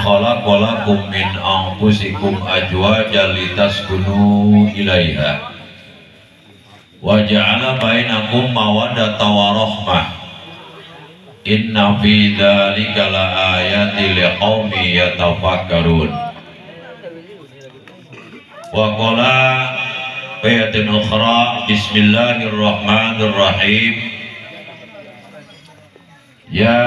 khalaqa lakum min anfusikum azwajan litaskunu ilaiha wa ja'ala bainakum mawaddatan wa rahmah. Inna fi dzalika laayatin liqaumin yatafakkarun. Wa qala ayatin ukhra, bismillahirrahmanirrahim. Ya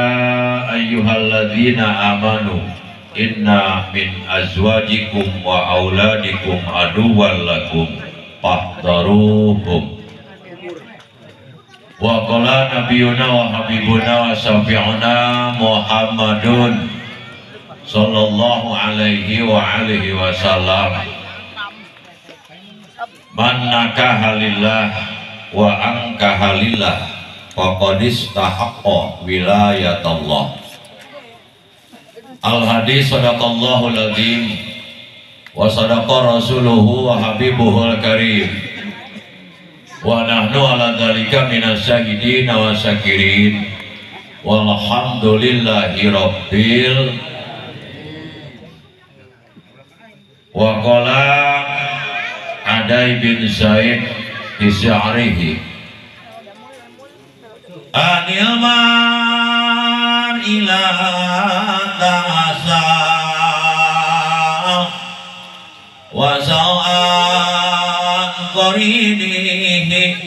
ayyuhalladzina amanu inna min azwajikum wa auladikum aduwwan lakum fahdharuhum. Wa qala nabiyuna wa habibuna wa syafi'una Muhammadun sallallahu alaihi wa alihi wasallam, man nakaha lillah wa ankaha lillah faqad istahaqqa wilayatallah. Al hadis sadaqallahul azim wa sadaqa rasuluhu wa habibuhul karim. Wa nahnu ala dzalika minasyahidin wa syakirin. Walhamdulillahi rabbil. Wa qala Adai bin Zaid bi sya'rihi, anil mar ila ta'asa wa sa'an qarinihi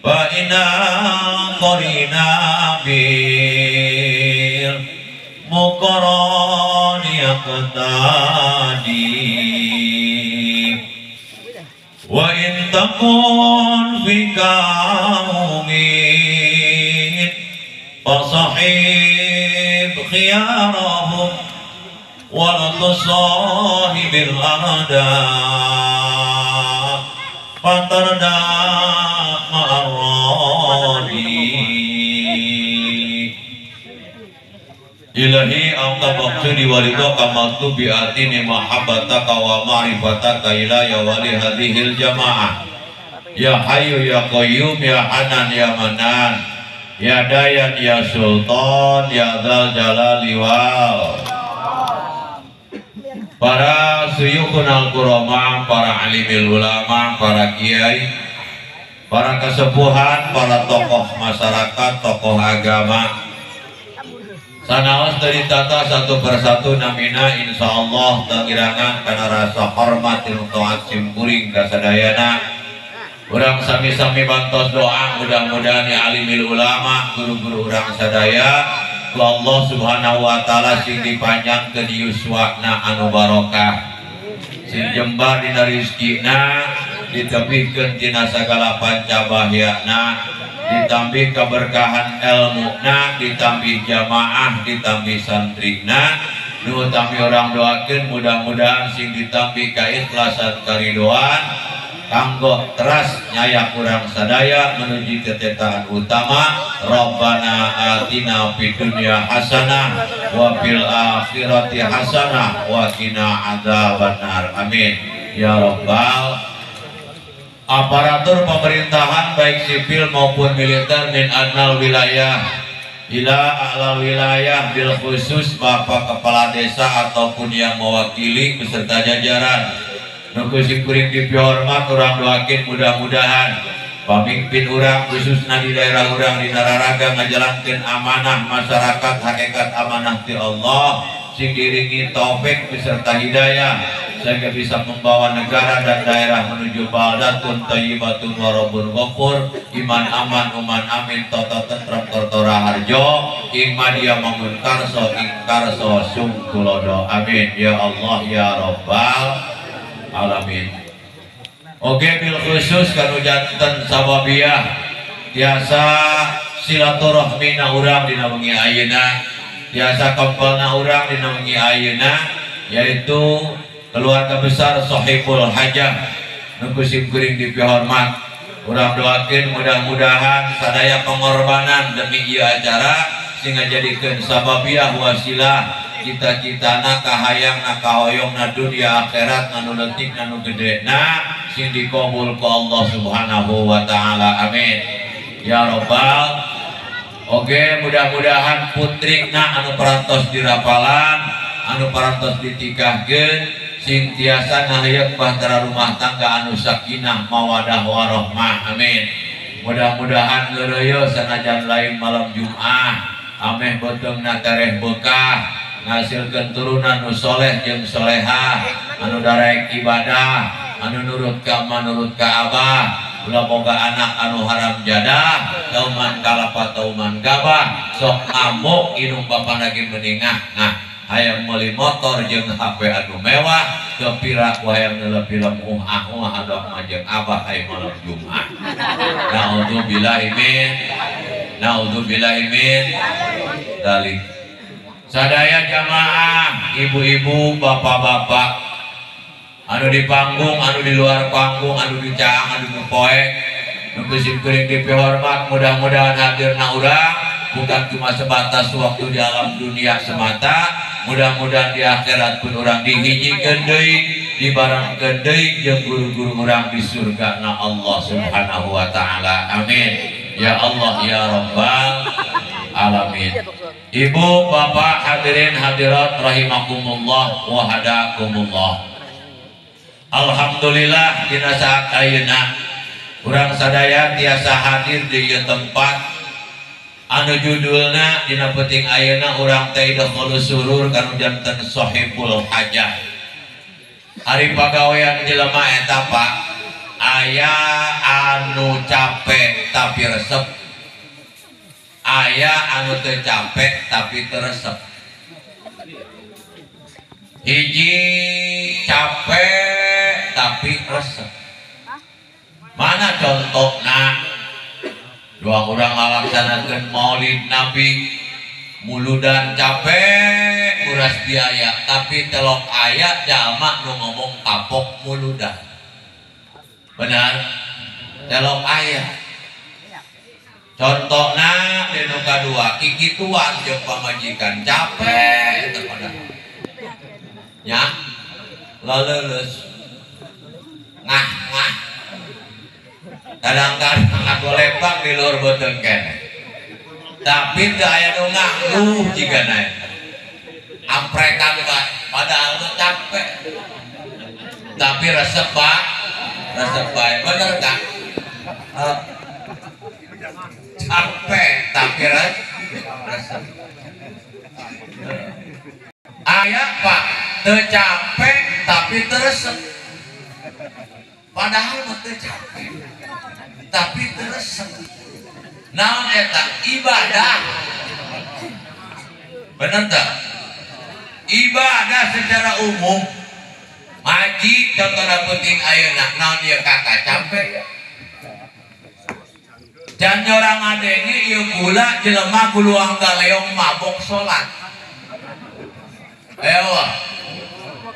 fa inna qarina bil muqarani yaqtadi wa in takun fi qaumin fasahib khiyarahum wa la tusahibil arda fatarda ma'arradi. Ilahi anta maqsudi wa ridhaka matlubi atini mahabbataka wa ma'rifataka ila ya wali hadhil jamaah. Ya hayyu ya qayyum ya hanan ya manan ya dayan ya sultan ya dzal jalali wal. Para suyukhun al-kurama, para alimil ulama, para kiai, para kesepuhan, para tokoh masyarakat, tokoh agama, sanaos dari tata satu persatu namina insyaallah tengirangan karena rasa hormat taat simkuring kasadayana. Urang sami-sami bantos doa mudah-mudahan ya alimil ulama, guru-guru urang sadaya ku Allah subhanahu wa ta'ala sing dipanjangkeun yuswana anu barokah, sing jembar dina rizkina, ditebihkeun tina sagala panca bahyana, ditambih keberkahan ilmuna, ditambih jamaah, ditambih santrina. Nu utami orang doakeun mudah-mudahan sing ditambih keikhlasan karidoan kanggo teras nyaya kurang sadaya menuju ketetaan utama. Rabbana atina fid dunya hasanah wa fil akhirati hasanah wa qina adzabannar. Amin ya rabbal. Aparatur pemerintahan baik sipil maupun militer min adnal wilayah ila a'lal wilayah, bil khusus bapak kepala desa ataupun yang mewakili beserta jajaran. Nu kuring dipihormat urang doakeun mudah-mudahan pamimpin urang khususna di daerah urang di Nararaga ngajalankeun amanah masyarakat, hakikat amanah ti Allah, sing diringi taufik beserta hidayah sehingga bisa membawa negara dan daerah menuju baldatun thayyibatun wa rabbun ghafur, iman aman uman amin tata tentrem kertora harjo ing madya mangun karso ing karso sung tulodo. Amin ya Allah ya rabbal alamin. Oke, bil khusus kanu janten sababiyah tiasa silaturahmi na urang dina wengi ayeuna, tiasa kempelna urang dina wengi ayeuna, yaitu keluarga besar Sohibul Hajah nu ku simkuring dipihormat. Urang doakeun mudah-mudahan sadaya pengorbanan demi ieu acara sehingga jadikeun sababiyah wasilah cita-citana kahayangna kahoyongna dunia akhirat nu leutik nu gedena sing dikabul ku Allah Subhanahu wa taala. Amin ya rabbal. Oke, mudah-mudahan putrina anu parantos dirapalan, anu parantos ditikahkeun sing tiasa ngaheuyeuk bahtera rumah tangga anu sakinah mawadah warohmah, amin. Mudah-mudahan geureuyeun sanajan lain malam Jumat ameh beuteungna tereh bekah ngasilkeun turunan nu soleh jeung solehah anu daraek ibadah anu nurut ka manurut ka abah ulah boga anak anu haram jadah tauman kalapa tauman gabah sok ngamuk inung bapa lagi meningah nah hayang meuli motor jeung HP anu mewah kepira ku hayang neuleuh film uh adok mah jeung abah hayang malam Jumat. Naudzubillahi min naudzubillahi min dzalik. Sadaya jamaah, ibu-ibu, bapak-bapak anu di panggung, anu di luar panggung, anu di caang, anu di poek, nu kuring dipihormat, mudah-mudahan hadirna urang bukan cuma sebatas waktu di alam dunia semata, mudah-mudahan di akhirat pun urang dihijikeun deui, dibarengkeun deui jeung guru-guru urang di surga na Allah Subhanahu wa taala. Amin. Ya Allah ya Rabbal alamin. Ibu, bapak, hadirin hadirat rahimakumullah wa hadakumullah. Alhamdulillah dina saat ayeuna urang sadaya tiasa hadir di ieu tempat anu judulna dina penting ayeuna urang teh idkhulus surur kanu janten sahibul hajah. Ari pagawean jelema eta Pak aya anu capek tapi resep, aya anu teu capek tapi teresep. Hiji capek tapi resep. Mana contohna? Dua orang ngalaksanakeun maulid Nabi muludan capek nguras biaya tapi telok aya jalma nu ngomong kapok muludan. Benar? Telok aya. Contohna di nu kadua kikituan jeung pamajikan capek teh padahal. Nya laleuleus ngah ngah kadang-kadang aku lempang di luar beuteung keneh tapi teu aya nu ngangguh jigana eta amprekan bae padahal mah capek tapi resep bae, resep bae, bener tak? Capek tapi resep. Aya Pak teu capek tapi teresep, padahal mah teu capek tapi teresep. Naon eta? Ibadah. Bener tak? Ibadah secara umum ngaji contohna penting ayeuna naon ieu kakak capek ya. Dan orang ngadenge ieu gula jelema guluang galeong mabok salat. Ayo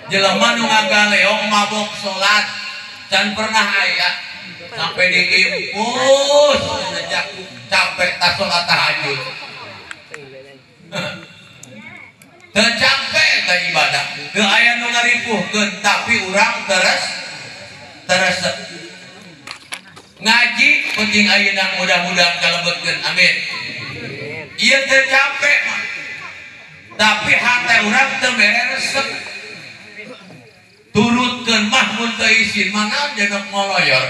jelema nu ngagaleong mabok salat can pernah aya sampai diimpus sejak capek tas salat tahajud. Teu capek teh ibadah, teu aya nu ngaripuhkeun tapi urang terus teresep. Ngaji penting ayeuna mudah-mudahan kalebetkeun, amin. Ieu teu capek mah tapi hate urang teu mere resep. Turutkeun mah mun teu isin mah naon jeung ngoloyor.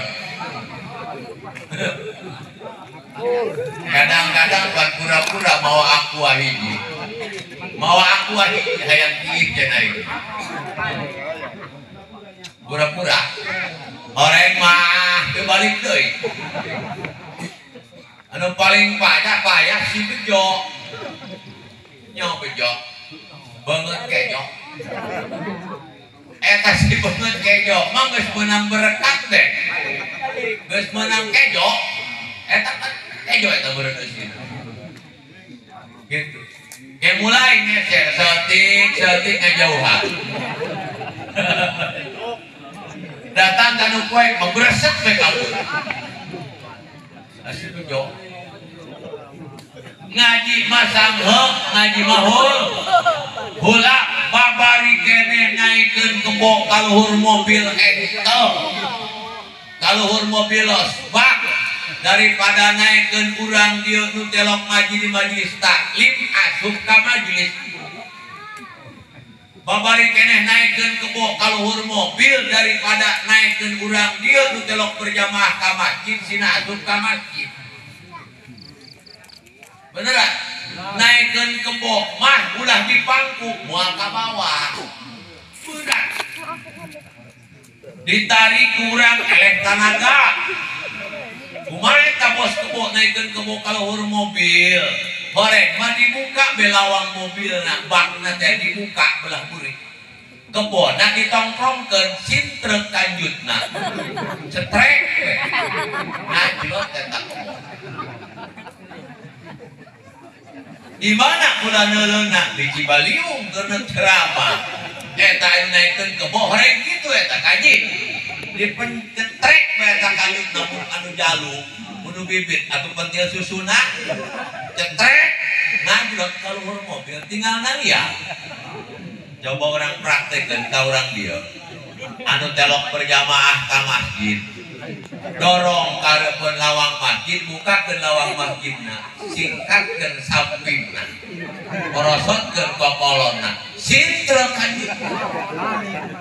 Kadang-kadang buat pura-pura mawa aqua hiji. Mawa aqua hiji hayang kieu cenah ieu. Pura-pura. Horeng mah teu balik deui. Anu paling payah si bejo. Nyo bejo. Banget kejo. Eta si banget kejo mah geus meunang berkat deh. Geus meunang kejo. Eta kan kejo eta beureun eusina. Gitu. Kayak mulai ngeser setik-setik ngejauhan. Datang kanu poek membresek we kabur. Asli bejo. Ngaji mah sangheuk, ngaji mah hul. Hula babari keneh naikeun kebo kaluhur mobil engkel. Kaluhur mobil los bak daripada naikeun urang dieu nu telok ngaji di majelis taklim asup ka majelis. Babari keneh naikeun kebo ka luhur mobil daripada naikeun urang dieu nu telok berjamaah ka masjid sina asup ka masjid. Bener gak? Naikeun kebo mah ulah dipangku moal ka bawah. Bener. Ditarik kurang eleh tanaga. Kumaha eta bos kebo naikeun kebo ka luhur mobil. Horeng mah dibuka belawang mobilna, bakna teh dibuka belah buri. Kebona ditongkrongkeun sintrek kanjutna. Cetrek we. Ngajlot eta kebo. Di mana kula neuleuna? Di Cibaliung keur ceramah. Eta anu naikeun kebo horeng kitu eta kaji. Dipencetrek we eta kanjutna mun anu jalu, mun bibit atau pentil susuna. Cetrek ngajlot ka luhur mobil tinggal nalian. Coba orang praktekkeun ka urang dieu. Anu telok berjamaah ka masjid. Dorong karepun lawang masjid, bukakeun lawang masjidna, singkatkeun sampingna. Porosotkeun kokolonna. Sintrek kanjut.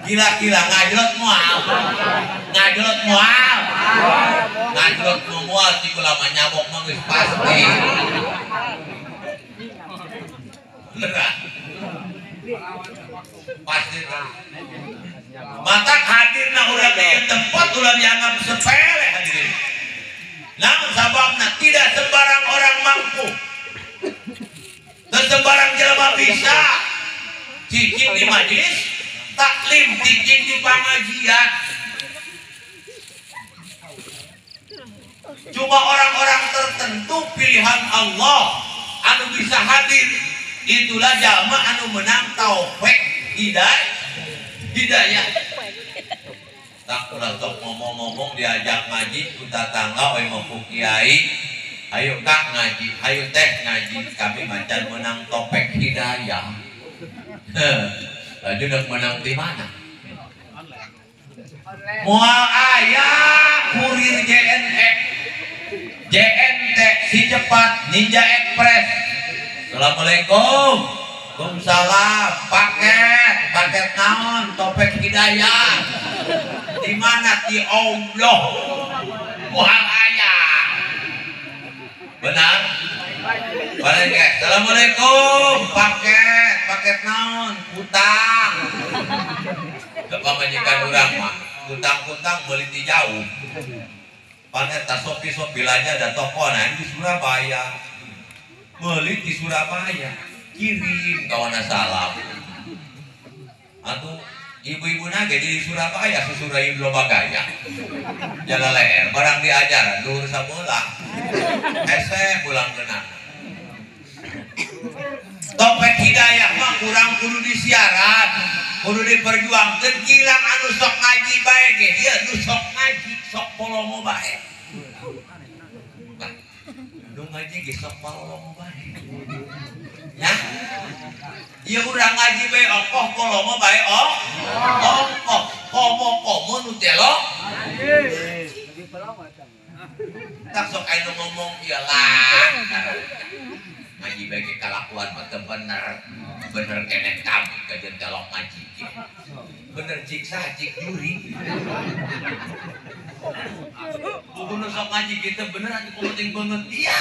Gila-gila ngajlot moal. Ngajlot moal. Ngajlot moal ti kula mah nyabok mah geus pasti. Bener gak? Pasti. Matak hadirna urang di tempat ulah dianggap sepele hadirin. Namun sababna tidak sembarang orang mampu. Dan sembarang jelema bisa. Cicing di majelis taklim, cicing di pengajian. Cuma orang-orang tertentu pilihan Allah anu bisa hadir. Itulah jalma anu menang taufik hidayah. Tak ulah sok ngomong-ngomong diajak ngaji ku tatangga we mau ku kiai, ayo kak ngaji, ayo teh ngaji, kami macan menang topek hidayah. Laju nak menang di mana? Moal aya kurir JNE, JNT si cepat Ninja Express. Assalamualaikum. Waalaikumsalam. Paket, paket naon? Topek hidayah. Di mana ti Allah? Moal aya. Benar? Balik ya. Assalamualaikum. Paket, paket naon? Kutang. Pamajikan urang mah kutang-kutang beli di jauh. Panet tas sopi-sopi lanya ada toko nah di Surabaya. Beli di Surabaya. Kirim kawana salam. Atau ibu-ibu naga di Surabaya susurayu loba gaya. Jala leher barang diajaran luhur sabola. Hese pulang kena. Topek hidayah mah kurang kudu disiaran, kudu diperjuangkeun. Kilang anu sok ngaji bae ge, ieu nu sok ngaji sok polongo bae. Nah, nu ngaji ge sok polongo bae. Ya. Ieu urang ngaji bae okoh polongo bae oh. Ongkoh komo-komo nu telok. Tak sok anu ngomong ieu lah. Ngaji bae kalakuan mah teu bener. Bener keneh kami kajen telok ngaji. Bener cik sah cik juri. Buku nu sok ngaji kita bener atuh penting banget iya.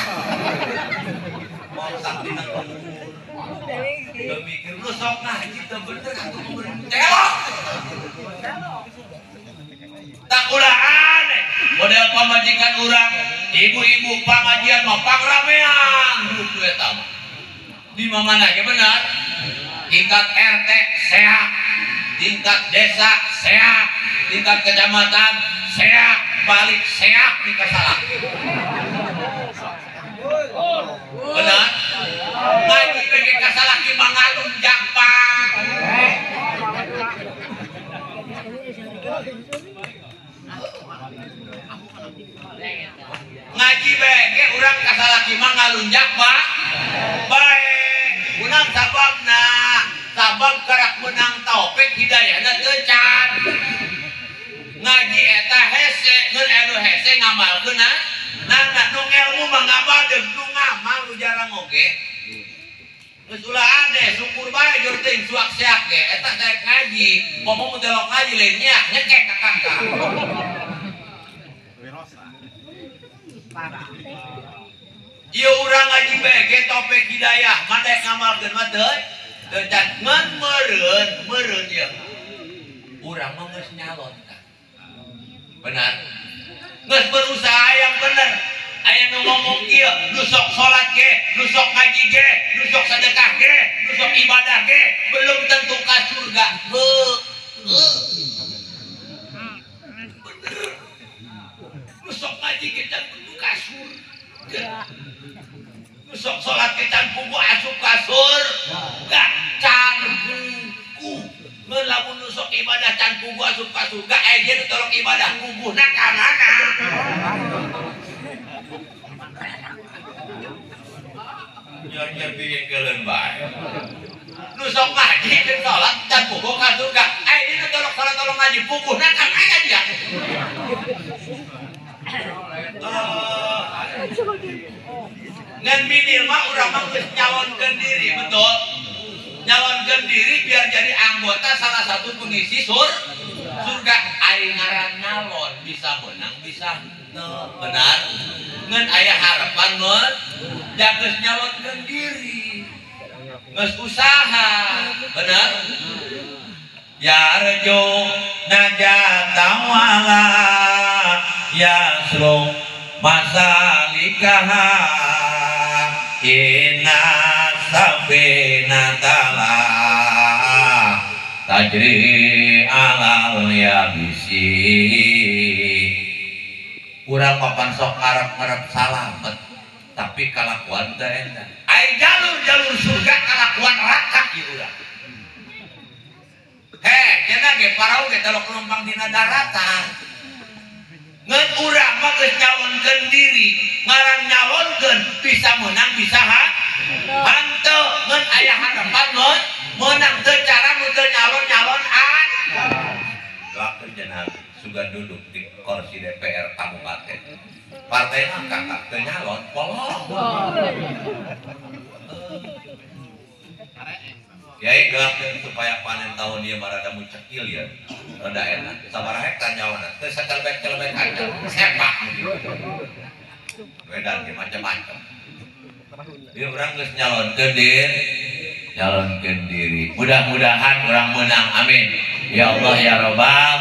Otak dina luhur. Teu mikir nu sok ngaji teu bener atuh telok. Tak ulah aneh model pamajikan urang ibu-ibu pengajian mah pangramean grup eta mah. Di mana ge benar? Tingkat RT sehat, tingkat desa sehat, tingkat kecamatan sehat, balik sehat di kasalah. Benar? Ngaji bege kasalah ki mangalunjak pak. Ngaji bege urang kasalaki mah ngalunjak pak. Bae unang sababna, sabab karak menang taufik hidayahna teu can. Ngaji eta hese, ngeun anu hese ngamalkeun nah, nu ilmu mah ngabadeg, nu ngamal nu jarang oge. Geus ulah ade syukur bae jur teuing suak seak ge eta daek ngaji. Komo mun telok ngaji lain nya nyekek ka kakak. Ieu urang ngaji bae ge topik hidayah, mah daek ngamalkeun mah teu teu can ngan meureun, meureun ieu. Urang mah geus nyalon tah. Benar. Geus berusaha yang bener. Aya nu ngomong kieu, nu sok salat ge, nu sok ngaji ge, nu sok sedekah ge, nu sok ibadah ge, belum tentu ka surga. Heuh. Bener. Nu sok ngaji ge can tentu ka surga. Nu sok salat ge can puguh asup ka surga. Can puguh. Ngeun lamun nu sok ibadah can puguh asup ka surga, aya dia nu tolong ibadah puguhna ka mana? Nyor-nyor bikin keuleun bae. Nu sok ngaji jeung salat can puguh ka surga. Aya dia nu tolong salat tolong ngaji puguhna ka mana dia? Ngan minimal urang mah geus nyalonkeun diri, betul? Nyalonkeun diri biar jadi anggota salah satu pengisi surga. Ai ngaran nyalon bisa menang bisa henteu, benar? Ngan aya harapan mun geus nyalonkeun diri, geus usaha, benar? Yarju najata wala yasru masalikaha inna sabinatala tajri alal yabisi. Urang papan sok ngarep-ngarep salamet tapi kalakuan teu eta. Ai jalur-jalur surga kalakuan neraka ieu urang. Heh, cenah ge parau ge telok numpang dina daratan. Ngan urang mah geus nyalonkeun diri, ngaran nyalonkeun bisa menang bisa henteu, ngan aya harapan mun menang teu cara nu teu nyalon-nyalon an. Doakeun cenah sugan duduk di kursi DPR kabupaten. Partai mah kakak teu nyalon polong. Kiai gerak supaya panen tahun dia marada mucekil ya, rada enak. Sabaraha hektar nyawana, teu sacelebek-celebek aja, sepak. Wedan ge macam-macam. Ieu urang geus nyalonkeun diri, nyalonkeun diri. Mudah-mudahan urang menang, amin. Ya Allah ya Rabbal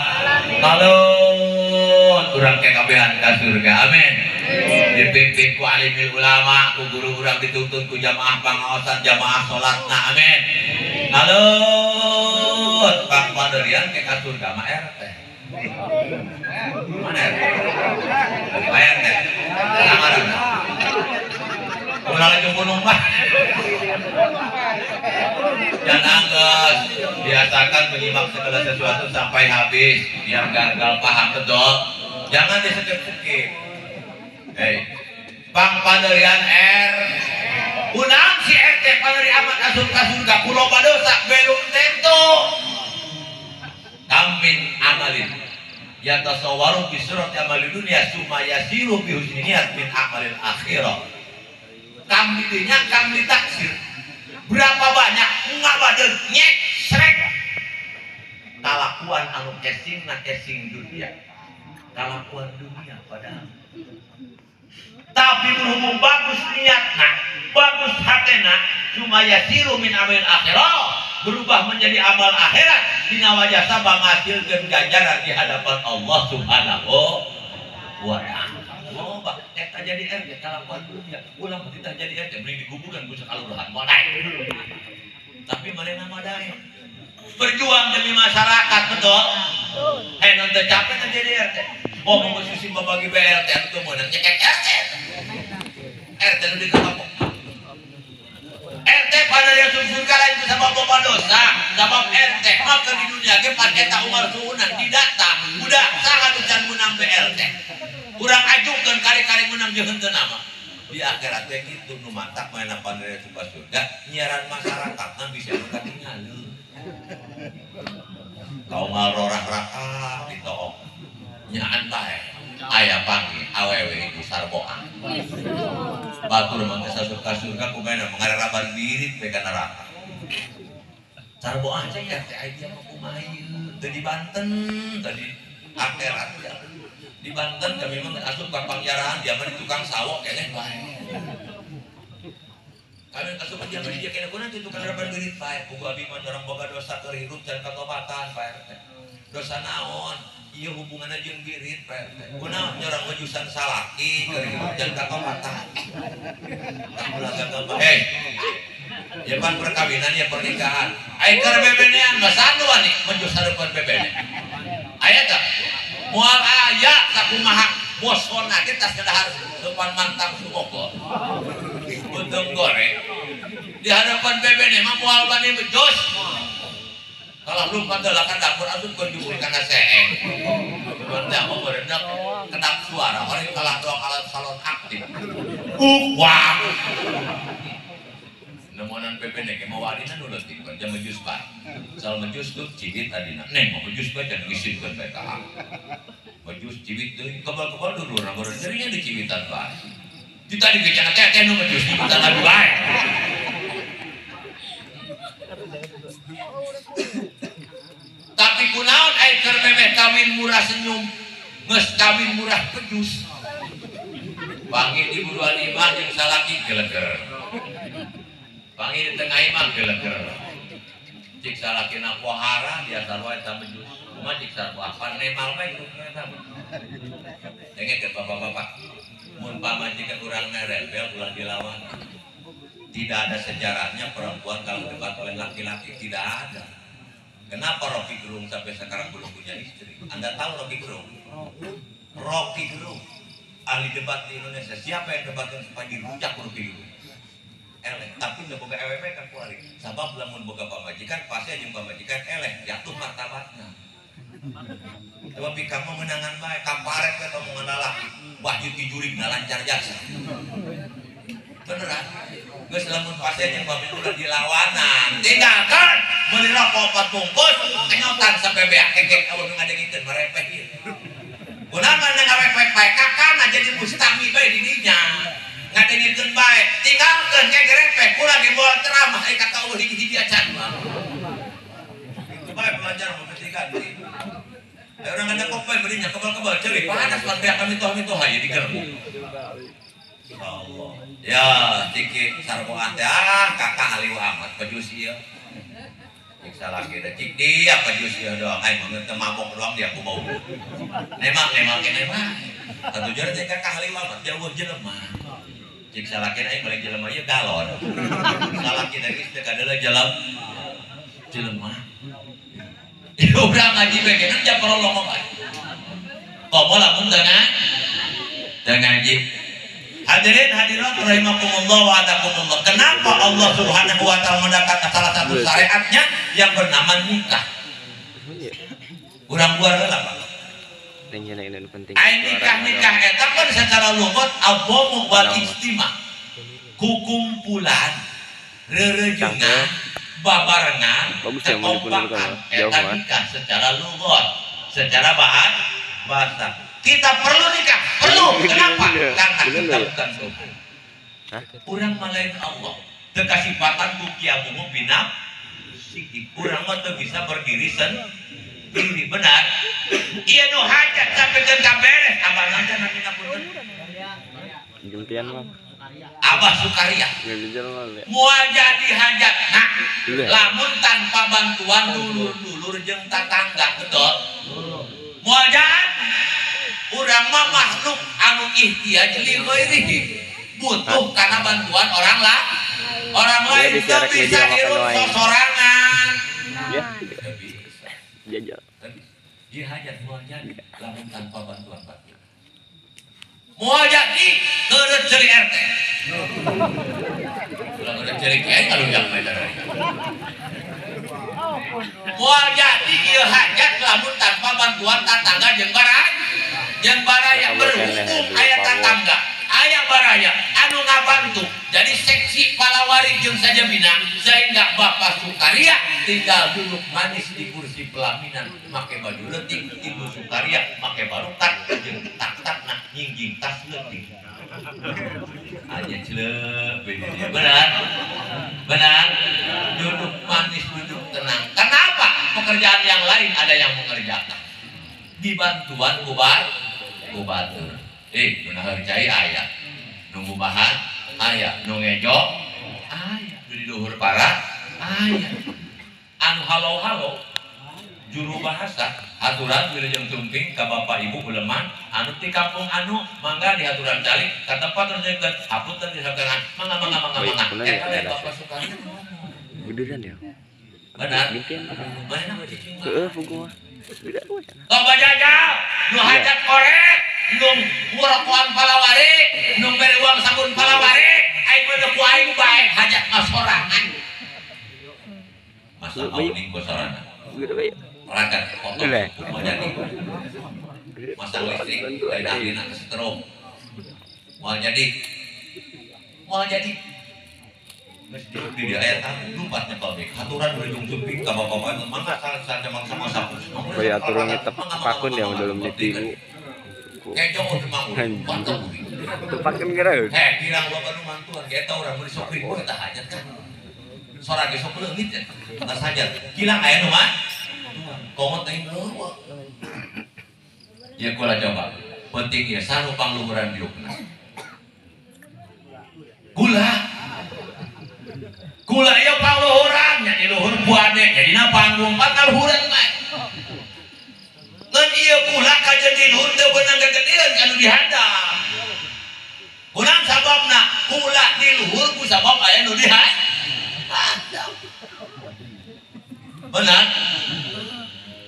alamin. Urang kekabehan ka surga, amin. Dipimpin ku alimil ulama, ku guru urang dituntun ku jamaah pangaosan, jamaah salatna, amin. Halut, Kang Paderian ke ka surga mah RT. Mana RT? RT. Sangarana. Ulah lagi gunung mah. Jangan angges, biasakan menyimak segala sesuatu sampai habis, biar gagal paham betul. Jangan disekip-sekip. Hey, Pang Paderian R. Unang si RT Paderi amat asup ka surga ku loba dosa belum tentu. Kamin amalin yatasawwaru bi surati amali dunya summa yasiru bi husni niat min amalil akhirah. Kam didinya kam ditaksir. Berapa banyak ngabadeun nyek srek kalakuan anu casing na casing dunia. Kalakuan dunia padahal. Tapi berhubung bagus niatna, bagus hatena, cuma yasiru min amalil akhirah, berubah menjadi amal akhirat dina wajah sabah ngasilkeun ganjaran di hadapan Allah Subhanahu wa ta'ala. Loba eta jadi RT kalakuan dunia, ulah kita jadi RT mending diguburan ku sakalurahan moal daek. Tapi manehna mah daek. Berjuang demi masyarakat, betul? Non teu capek teh jadi RT. Oh, mau susi membagi BLT anu teu meunang nyekek RT. RT nu diketepok. RT pada dia surga lain ku sabab loba dosa, sabab RT mah keur di dunia ge pan eta unggal suunan didata, budak saha nu can meunang BLT. Urang ajukeun kari-kari meunang jeung henteu nama. Di akhirat teh kitu nu matak manehna panderia surga, nyiaran masyarakatna bisa nu katingali. Kaum rorah-raka ditook. Nyaan bae aya panggih awewe ibu sarboa. Batur mah teh asup ka surga kumaha mangararaban birit we ka neraka. Sarbo aja ya teh aya mah kumaha ieu teu di Banten tadi akhirat ya. Di Banten kami mah asup ka pangjarahan dia mah di tukang sawok keneh bae. Kami asup dia mah di dia keneh kuna tukang raban birit bae. Puguh abi mah urang boga dosa keur hirup can katobatan Pak RT. Dosa naon? Ieu hubunganna jeung birit Pak RT. Kunaon urang majusan salaki keur hirup can katobatan. Ulah gagal bae. Hei. Ya pan perkawinan ya pernikahan. Ai keur bebenean mah sanu wani menjus hareupeun bebene. Aya teh? Moal aya sakumaha bosona ge tas dahar depan mantang sumoko. Beuteung goreng. Di hadapan bebene mah moal wani bejos. Kalau lumpat heula ka dapur asup keur jubur kana seeng. Berarti apa berenang kedap suara orang kalah doang alat salon aktif. Wah. Nemonan bebene ge mawadina nu leutik jam mejus bae. Sal mejus tuh cibit adina. Neng mah mejus bae can ngisinkeun bae ka. Mejus cibit deui kebal-kebal dulur urang jadinya dicibitan bae. Di tadi ge cenah teh nu mejus cibitan adu bae. Tapi kunaon ai keur memeh kawin murah senyum, geus kawin murah pejus. Panggih di buruan imah jeung salaki geleger. Panggih di tengah imah geleger. Cik salakina pohara biasa wae eta mejus. Kumaha cik sarua nemal bae grupna eta. Dengekeun bapak-bapak. Mun pamajikan urang rebel ulah dilawan. Tidak ada sejarahnya perempuan kalau debat oleh laki-laki, tidak ada. Kenapa Rocky Gerung sampai sekarang belum punya istri? Anda tahu Rocky Gerung? Rocky Gerung, ahli debat di Indonesia. Siapa yang debatkan supaya dirujak Rocky Gerung? Eleh, tapi udah boga awewe kan kuari. Sabab lamun boga pamajikan pasti jeung pamajikan eleh, jatuh martabatna. Tapi kamu menangan bae, kaparet we omongan lalaki. Wahyu tijurig lancar jasa. Beneran. Geus lamun pasien yang babi ulah dilawanan, tinggalkan meuli rokok 4 bungkus, kenyotan sampai beak kekek awak nu ngadengikeun marepeh ieu. Kunaon mana ngawek-wek bae kakana jadi mustami bae di dinya. Ngadengikeun bae, tinggalkeun ke gerepeh, kula ge moal ceramah ai kakak eueuh hiji-hiji acan mah. Itu bae pelajaran mau diganti. Ayo urang ngadengkok bae beulinya kebal-kebal ceurik panas pan beak kami toh-mitoh haye digerbu. Allah. Ya, cik sarboan teh kakak aliu amat pejus ieu. Cik salaki teh cik dia pejus ieu doang aing mah teu mabok doang dia ku bau. Nemak nemak keneh mah. Katujuan teh kakak aliu amat jauh jelema. Cik salaki aing balik jelema ieu galon. Salaki teh geus teu kadeuleu jelema. Ieu urang ngaji bae keun jam parolong bae. Komo lamun teu ngaji. Hadirin hadirat rahimakumullah wa adakumullah. Kenapa Allah Subhanahu wa taala mendatangkan salah satu syariatnya yang bernama nikah? Urang luar heula Pak. Ai nikah-nikah eta kan secara lugat abwamu wal ijtima. Kukumpulan, rerejengan, babarengan, kekompakan. Eta nikah secara lugat, secara bahasa. Kita perlu nikah, perlu. Kenapa? Karena kita bukan sopo. Urang malain Allah. Teu kasipatan ku kiamuhu binaf. Urang mah teu bisa berdiri sendiri, benar. Ieu nu hajat sampekeun ka beres, abah naon cenah punten. Gentian mah. Abah Sukaria. Moal jadi hajat. Nah, lamun tanpa bantuan dulur-dulur jeung tatangga, betul? Moal jadi. Urang mah makhluk anu ihtiyaj li ghairihi, butuh karena bantuan orang lah, orang lain teu bisa hirup sosorangan. Ya. Bisa. Dia hajat moal jadi lamun tanpa bantuan batur. Moal jadi keureut ceuli RT. Ulah keureut ceuli kiai kalunjak bae darah. Moal jadi ieu hajat lamun tanpa bantuan tatangga jeung barang. Yang baraya berhubung aya tatangga, aya baraya anu ngabantu. Jadi seksi palawari jeung sajabina sehingga Bapak Sukaria tinggal duduk manis di kursi pelaminan make baju leutik, Ibu Sukaria make barukat jeung tak-takna nyingjing tas leutik. Aja celep ini. Benar? Benar? Duduk manis, duduk tenang. Kenapa? Pekerjaan yang lain ada yang mengerjakan. Dibantuan kubatur. Nu naheur cai aya. Nunggu bahan aya, nu ngejo aya, nu di luhur para aya. Anu halo-halo juru bahasa aturan wilujeng sumping ka bapak ibu uleman anu ti kampung anu mangga diaturan calik ka tempat nu hapunten disakeran mangga mangga mangga mangga eta lain bapak Soekarno gedean ya benar mana mah cicing heueuh puguh mah loba jajal nu hajat korek nu ngorokoan palawari nu mere uang sabun palawari aing mah ku aing bae hajat mah sorangan masa mauning ku sorangan rakan foto mau jadi masang listrik dari ahlina ke setrum mau jadi di ayat lumpatnya pabrik aturan berujung sumping ke bapak-bapak mangga salah sama sama kayak aturan tetep pakun ya dalam ditiru kejo mangun mantap tepakan kira heh kirang bapak nu mantuan eta urang meuli sok ribu eta hajat kan sora ge sok leungit ya geus hajat kilang aya nu mah kongot teh leuweung ya kula coba penting ya saru pangluhuran diukna kula kula ieu pangluhuran nya di luhur buade jadina panggung pangluhuran mah ngan ieu kula kajeun di luhur teu beunang gagedean ka nu dihandap kunaon sababna kula di luhur ku sabab aya nu dihandap benar.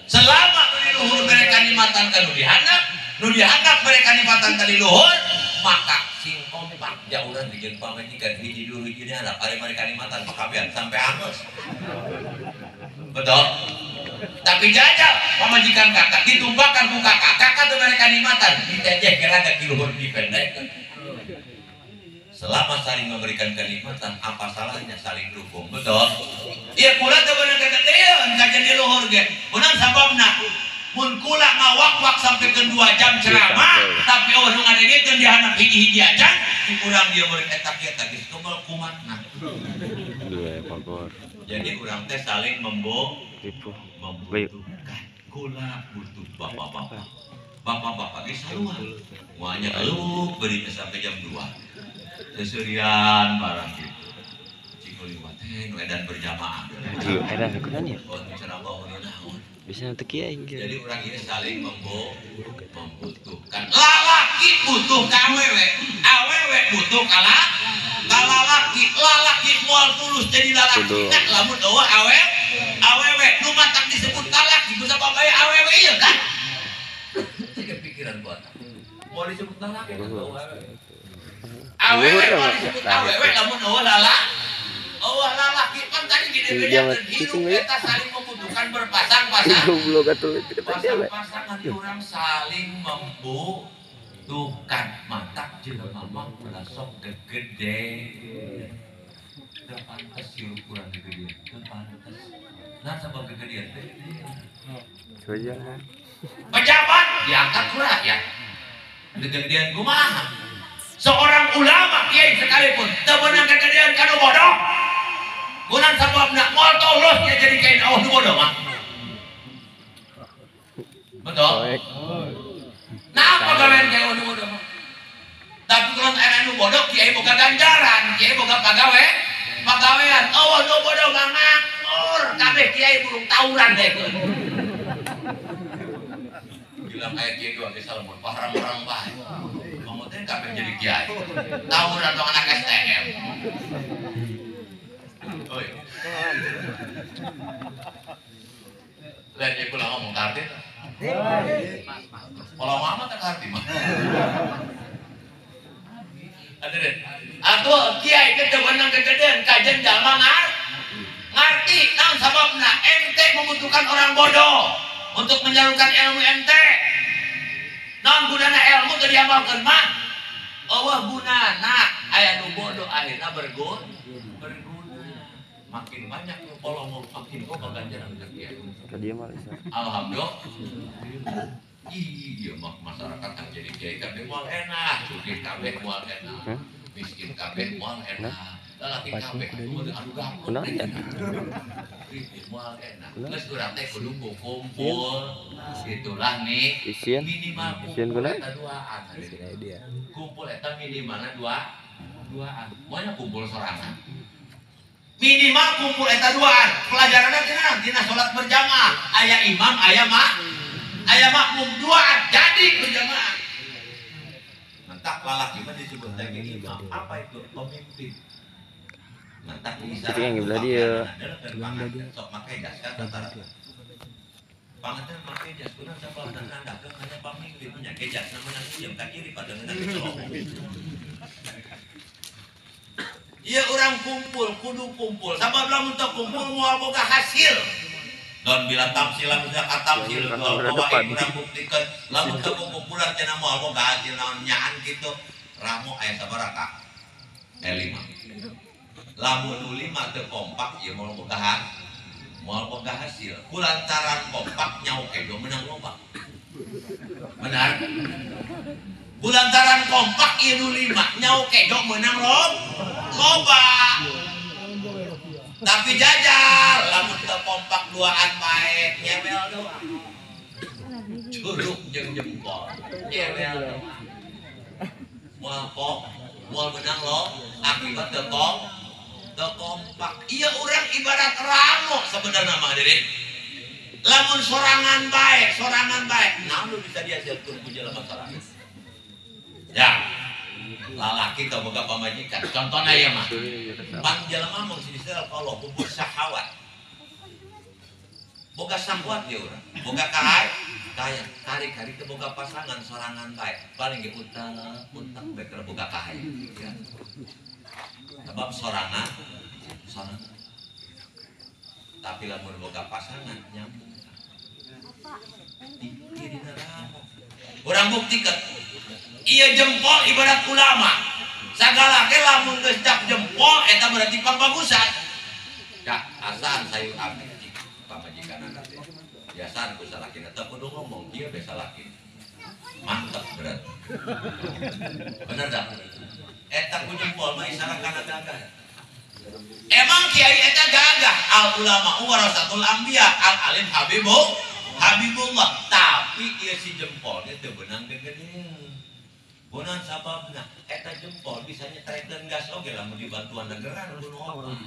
Selama nu di luhur mereka nimatan ka nu dihandap, nu dihandap mereka nimatan ka di luhur, maka sing kompak jauran dijieun pamajikan hiji dulu hiji dihandap ari mereka nimatan pakabean sampai angeus. Betul? Tapi jajal pamajikan kakak ditumpakan ku kakak, kakak teu mereka nimatan ditejeh kira di luhur dipendekkeun. Selama saling memberikan kenikmatan, apa salahnya saling dukung? Betul? Iya kula teu beunang kagedean kajeun di luhur ge. Kunaon sababna? Mun kula ngawak-wak sampai ke 2 jam ceramah, tapi eueuh nu ngadengekeun di handap hiji-hiji acan, si urang dia murid eta kieu teh geus kebel kumatna. Jadi urang teh saling membutuhkan. Kula butuh bapak-bapak. Bapak-bapak ge sarua. Moalnya eluk beri sampai jam 2. Seserian barang gitu. Cik liwat teh nu edan berjamaah. Edan kunaon ya? Oh, ceramah naon. Bisa teu kieu. Jadi urang ieu saling membutuhkan. Lalaki butuh ka awewe, awewe butuh ka lalaki. Lalaki moal tulus jadi lalaki. Nah, lamun eueuh awewe nu matak disebut lalaki ku sabab aya awewe ieu kan? Siga pikiran buat. Moal disebut lalaki kan eueuh awewe. Awewe moal disebut awewe lamun eueuh eueuh lalaki kan tadi dibedakeun hidup eta saling membutuhkan berpasang-pasang. Pasang-pasangan urang saling membutuhkan. Matak jelema mah ulah sok gegede. Teu pantes hirup urang gegedean, teu pantes. Nah sabab gegedean teh. Pejabat diangkat ku rakyat. Gegedean kumaha? Seorang ulama kiai sekalipun teu meunang kegedean ka nu bodoh. Kunaon sababna moal tulus dia jadi kiai eueuh nu bodoh mah. Betul? Nah apa gawean kiai nu bodoh mah? Tapi kalau aya nu bodoh kiai boga ganjaran, kiai boga pagawe, pagawean. Eueuh nu bodoh mah nganggur, kabeh kiai burung tawuran deh. Bilang aya kiai dua ge salmon, paharang-harang bae. Maksudnya kabeh jadi kiai. Tawuran tong anak STM. Oi. Lain ieu kula ngomong ka arti. Kalau mama tak arti mah. Hadirin. Atuh kiai ge teu beunang kegedean kajen jalma ngarti naon sababna ente membutuhkan orang bodoh untuk menyalurkan ilmu ente. Naon gunana ilmu teu diamalkeun mah? Eueuh gunana aya nu bodoh akhirna berguna. Makin banyak nu polong makin loba ganjaran ka kiai. Alhamdulillah. Iya mah masyarakat yang jadi kiai kabeh moal enak, sugih kabeh moal enak, miskin kabeh moal enak, lalaki kabeh kudu adu gampang. Moal enak. Geus urang teh kudu kumpul. Itulah nih minimal kumpul eta duaan. Kumpul eta minimalna duaan. Moalnya kumpul sorangan. Minimal kumpul eta duaan. Pelajaranna tina tina salat berjamaah. Aya imam, aya mak. Aya makmum duaan jadi berjamaah. Mentak lalaki mah disebut lagi imam. Apa itu? Pemimpin. Mentak bisa. Itu yang belah dia. Sok make jas kan tentara. Pangetan make jas kunaon sabab nandakeun hanya pamimpin nya ke jas menang jeung ka kiri pada menang celok. Ieu urang kumpul kudu kumpul. Sabab lamun teu kumpul moal boga hasil. Don bila tamsil lamun tamsil urang buktikan lamun teu kumpulan cenah moal boga hasil naon nyaan kitu. Ramo aya sabaraha? 5. Lamun nu 5 teu kompak ieu moal boga moal boga hasil. Kulantaran kompak nyauk edo menang loba. Benar? Kulantaran kompak ieu nu 5 nyauk edo menang loba. Tapi jajal lamun teu kompak duaan bae nyebel doang. Curug jeung jempol. Nyebel doang. Moal pok, moal menang lo, akibat teu kompak. Iya urang ibarat ramo sebenarnya mah diri. Lamun sorangan bae, naon nu bisa dihasilkeun ku jelema sorangan. Ya. Lalaki teu boga pamajikan. Contohna ieu mah. Pan jelema mah istilah kalau hubus syahwat. Boga syahwat dia urang. Boga kahayang, kaya tarik-tarik teu boga pasangan sorangan bae. Paling ge utang bae keur boga kahayang. Ya. Sebab sorangan. Tapi lamun boga pasangan nyambung. Dirina ramo. Urang buktikeun. Iya jempol ibarat ulama. Sagala ge lamun geus cap jempol eta berarti pangbagusan. Ya, asan sayur abdi pamajikan teh. Biasaan ku salakina teh kudu ngomong kieu be salaki. Mantep berarti. Bener dah. Eta ku jempol mah isyarat kana gagah. Emang kiai eta gagah, al ulama warasatul anbiya, al alim habibullah. Tapi ieu si jempol teh teu beunang gegedean. Bonan sababna eta jempol bisa nyetrekeun gas oge lamun dibantuan negeran kudu opat.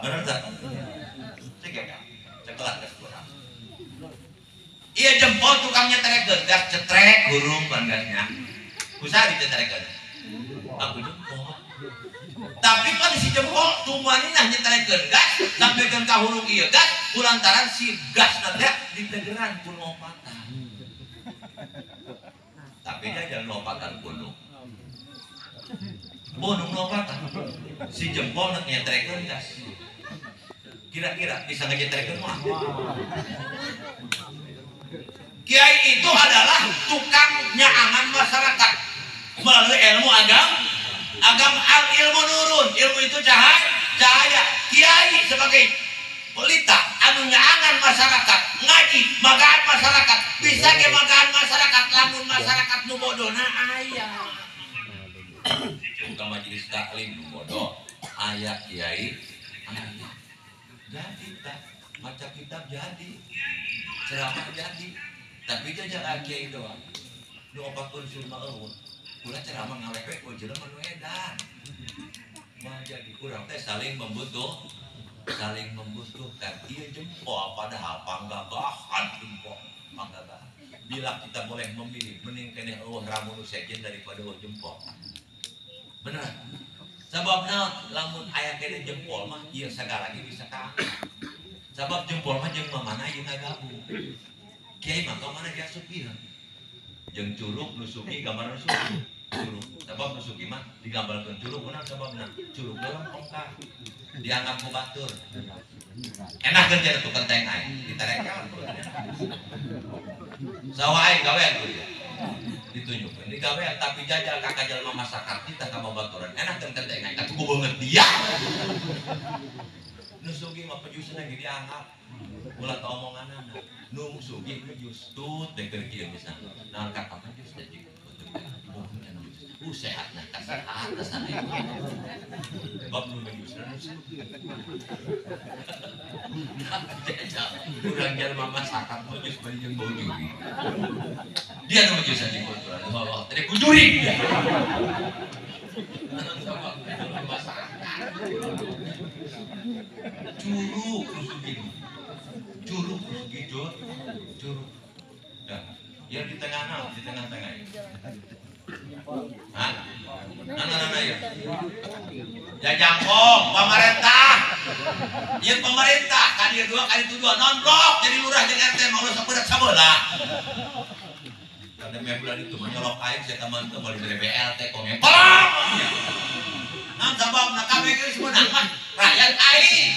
Bener tah? Cek ya, cekelan gas kurang. Iya jempol tukang nyetrekeun gas cetrek hurung ban gasnya. Kusaha dicetrekeun? Aku jempol. Tapi pan si jempol tumanina nyetrekeun gas sampikeun ka hurung ieu gas kulantaran si gasna teh ditegeran ku opatan. Tapi dia jangan lopatan gunung. Gunung lopatan. Si jempol nak nyetrekeun gas. Kira-kira bisa ngecetrekeun mah. Kiai itu adalah tukang nyaangan masyarakat melalui ilmu agama. Agama ilmu nurun, ilmu itu cahaya. Kiai sebagai pelita anu nyaangan masyarakat, ngaji, magaan masyarakat, bisa ke magaan masyarakat, lamun masyarakat nu bodona aya. Buka majelis taklim nu bodoh, aya kiai, aya. Jadi tak maca kitab jadi, ceramah jadi, tapi jajal kiai doang. Nu opat unsur mah eueuh. Ulah ceramah ngalepe ku jelema nu edan. Mah jadi urang teh saling membutuhkan. Iya jempol padahal panggagahan jempol panggagahan. Bila kita boleh memilih mending keneh eueuh ramu nu sejen daripada eueuh jempol. Bener. Sabab naon lamun aya keneh jempol mah ieu sagala ge bisa ka. Sabab jempol mah jeung mamana ieu ngagabung. Kiai mah ka mana diasup ieu. Jeung curug nu sugi gambaran nu sugi. Curug. Sabab nu sugi mah digambarkeun curug kunaon sababna? Curug lempeng dianggap ku batur. Enak kan jadi tukang teng aing, ditarekan. Sawah aing gawean ku dia. Ditunjukkeun digawean tapi jajal ka kajelema masyarakat kita ka babaturan. Enak kan teng aing, tapi ku beungeut dia. Nu sugih mah pejusna ge dianggap. Ulah teu omonganana. Nu sugih nu jus tut teh keur kieu misalna. Naon ka apa jus teh jeung sehat nah kasehat sana bab nu jus. Urang jalma masakan mah geus bari jeung bau juri. Dia nu jus di kulturan. Oh, teh kujuri dia. Curug sugih. Curug sugih curug. Dah, yang di tengah naon, di tengah-tengah ya. Hah? Nah, ya. Jajangkong, pemerintah. Ieu pemerintah, kan ieu dua, kan itu dua non-blok jadi lurah jeung RT mau saberat sabelah. Kada meh bulan itu menyolok aing saya teman teu boleh bere BLT kok ngempelong. Nah, sababna kabeh geus meunang mah rakyat aing.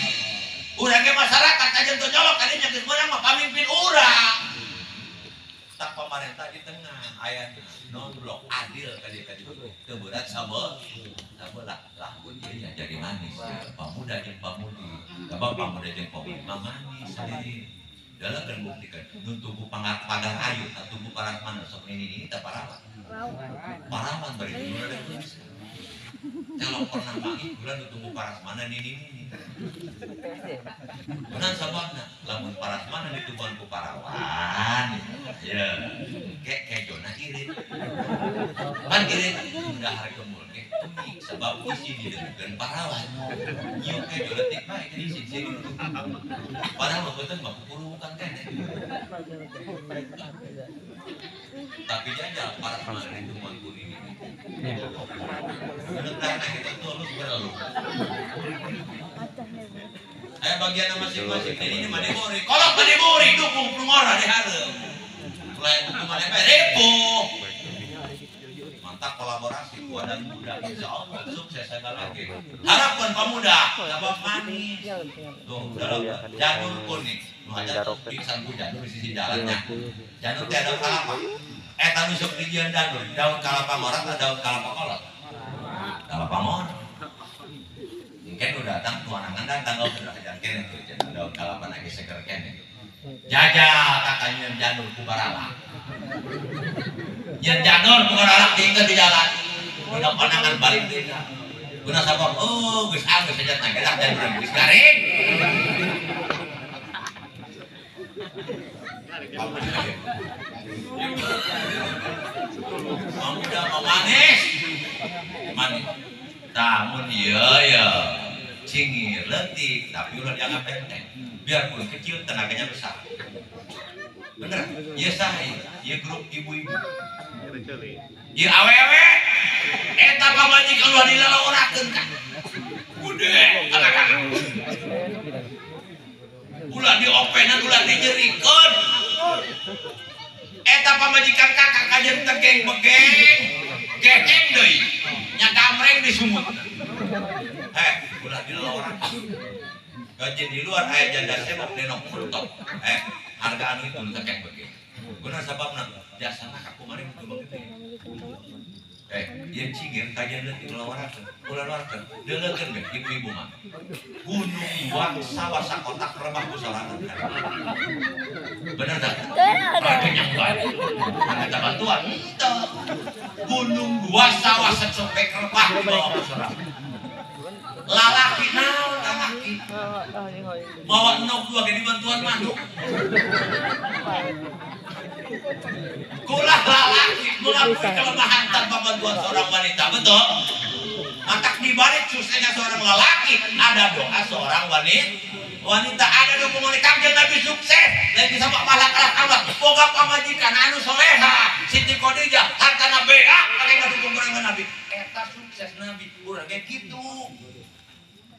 Urang ge masyarakat kajen teu nyolok kadinya geus meunang mah pamimpin urang. Tak pemerintah di tengah aya non blok adil kali kali teu berat sabelah lah pun ieu jadi manis pemuda jeung pamudi sabab pemuda jeung pamudi mah manis hadirin dalam kan buktikan nu tubuh pagar ayu tubuh parasmana sok ini teh parawan parawan bari ada tulisan kalau pernah panggil bulan tunggu parasmana nini benar sababna lamun parasmana ditubuhan ku parawan ya kek kejona irit pan irit dahar gemul ge tumi sebab isi didengeun parawan nyiuk kejo leutik bae jadi isi sini padahal mah beuteung mah kukurukan keneh tapi jajal parasmana ditubuhan ku nini. Ayo bagian masing-masing. Ini manibori. Kalau manibori dukung plungora di hareup. Lain dukungan ribu. Mantap kolaborasi kuat dan muda. Insya Allah sukses saya lagi. Harapan pemuda sabab manis. Tuh dalam janur kuning. Nu aja pingsan ku janur di sisi jalannya. Janur teh daun kalapa. Eta nu sok dijieun janur, daun kalapa ngorot atau daun kalapa kolot? Kalapa ngorot. Mungkin udah datang tuanangan datang oh sudah kejangkir itu daun kalapa lagi seger kene. Jajal kakaknya janur ku baralak. Nyeun janur ku baralak diingkeun di jalan. Udah panangan balik deui. Guna sabab oh geus anggeus sajatna gerak janur geus garing. Pemuda mau manis. Manis. Tamun iya ya. Cingir leutik tapi ulah dianggap enteng. Biarpun kecil tenaganya besar. Bener? Ieu saha ieu grup ibu-ibu. Ieu awewe eta pamajikan ulah dilalaworakeun ka. Gede anak-anak. Ulah diopenan ulah dinyerikeun. Eta pamajikan kakak kajen tegeng begeng. Geheng deui. Nya gamreng di sumut. Heh, ulah dilalaworakeun. Gaji di luar aya janda semok denok mentok. Harga anu itu nu tekeng begeng. Guna sababna jasana ka kumari nu begeng. Ieu cingir kajian leutik lawarakeun. Ulah lawarakeun. Deuleukeun we ibu-ibu mah. Gunung buang sawah sakotak rebah ku sorangan. Bener tak? Rakenyang bae. Kata bantuan henteu. Gunung dua sawah secopek rebah dibawa ku sorangan. Lalaki naon lalaki. Bawa nok dua ge dibantuan manuk. Kulah lalaki mengakui kelemahan tanpa bantuan seorang wanita, betul? Matak dibalik suksesnya seorang lelaki ada doa seorang wanita, ada dukungan Kangjeng Nabi sukses lain bisa malah kalah kalah boga pamajikan anu soleha Siti Khadijah hartana bea kake ngadukung urang Nabi eta sukses Nabi urang ge kitu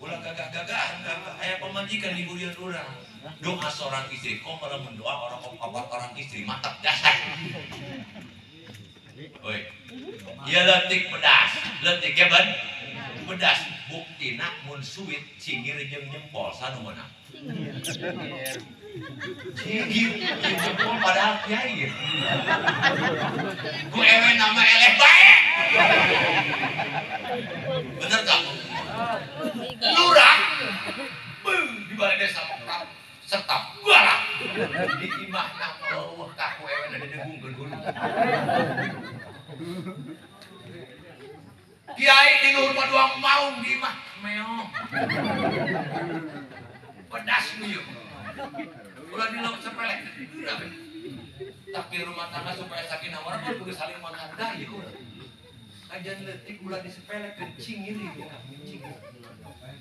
ulah gagah-gagahan aya pamajikan di burian urang. Doa seorang istri, kok malah mendoa orang kabar orang istri mantap dasar. Oi, ya letik pedas, letik ya ban, pedas. Buktina mun suwit cingir jeung jempol sanu meunang. Cingir jeung jempol padahal kiai. Ku ewe nama eleh bae. Bener tak? Lurah, di balai desa serta Di imah na eueuh kaku ewe na didegungkeun guru. Kiai di luhur mah doang maung di imah meong. Pedas nu ieu. Ulah dilok sepelek. Tapi rumah tangga supaya sakinah warahmah kudu saling menghargai ulah. Ajan leutik ulah disepelekeun cingir ieu cing.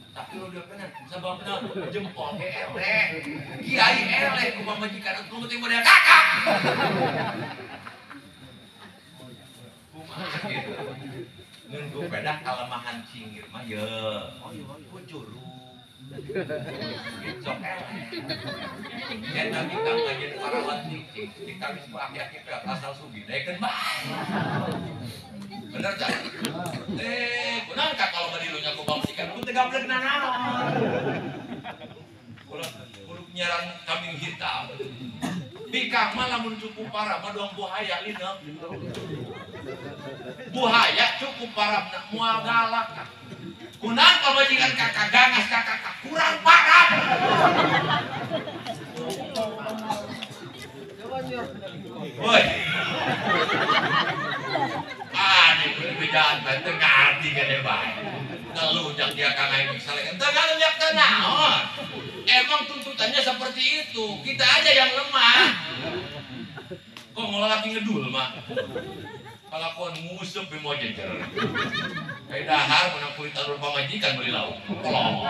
Tapi lu udah bener sebabna jempol ge eleh. Kiai eleh ku pamajikan atuh penting model kakak. Kumaha kitu. Ngeun ku pedah kalemahan cingir mah ye. Ku curug. Sok eleh. Eta bikang ngajeun parawan cicing, dikawis ku aki-aki peot asal sugih daekeun bae. Bener cak? Kunaon kak kalau badilunya ku pamajikan ku teu gablek nanaon. Kudu nyaran kambing hitam. Bikang mah lamun cukup parah mah doang buhaya lineuk. Buhaya cukup parah moal galak kak. Kunaon pamajikan kakak gangas kakak kurang parah. Woi. Ah, di perbedaan teu ngarti gede bae. Telu jang dia kang aing misalnya teu ngalunyak teu naon. Emang tuntutannya seperti itu. Kita aja yang lemah. Kok ngolah lagi ngedul mah. Kalakuan ngusep mau jejer. Kayak dahar menang kulit alur pamajikan beli lauk. Kolong.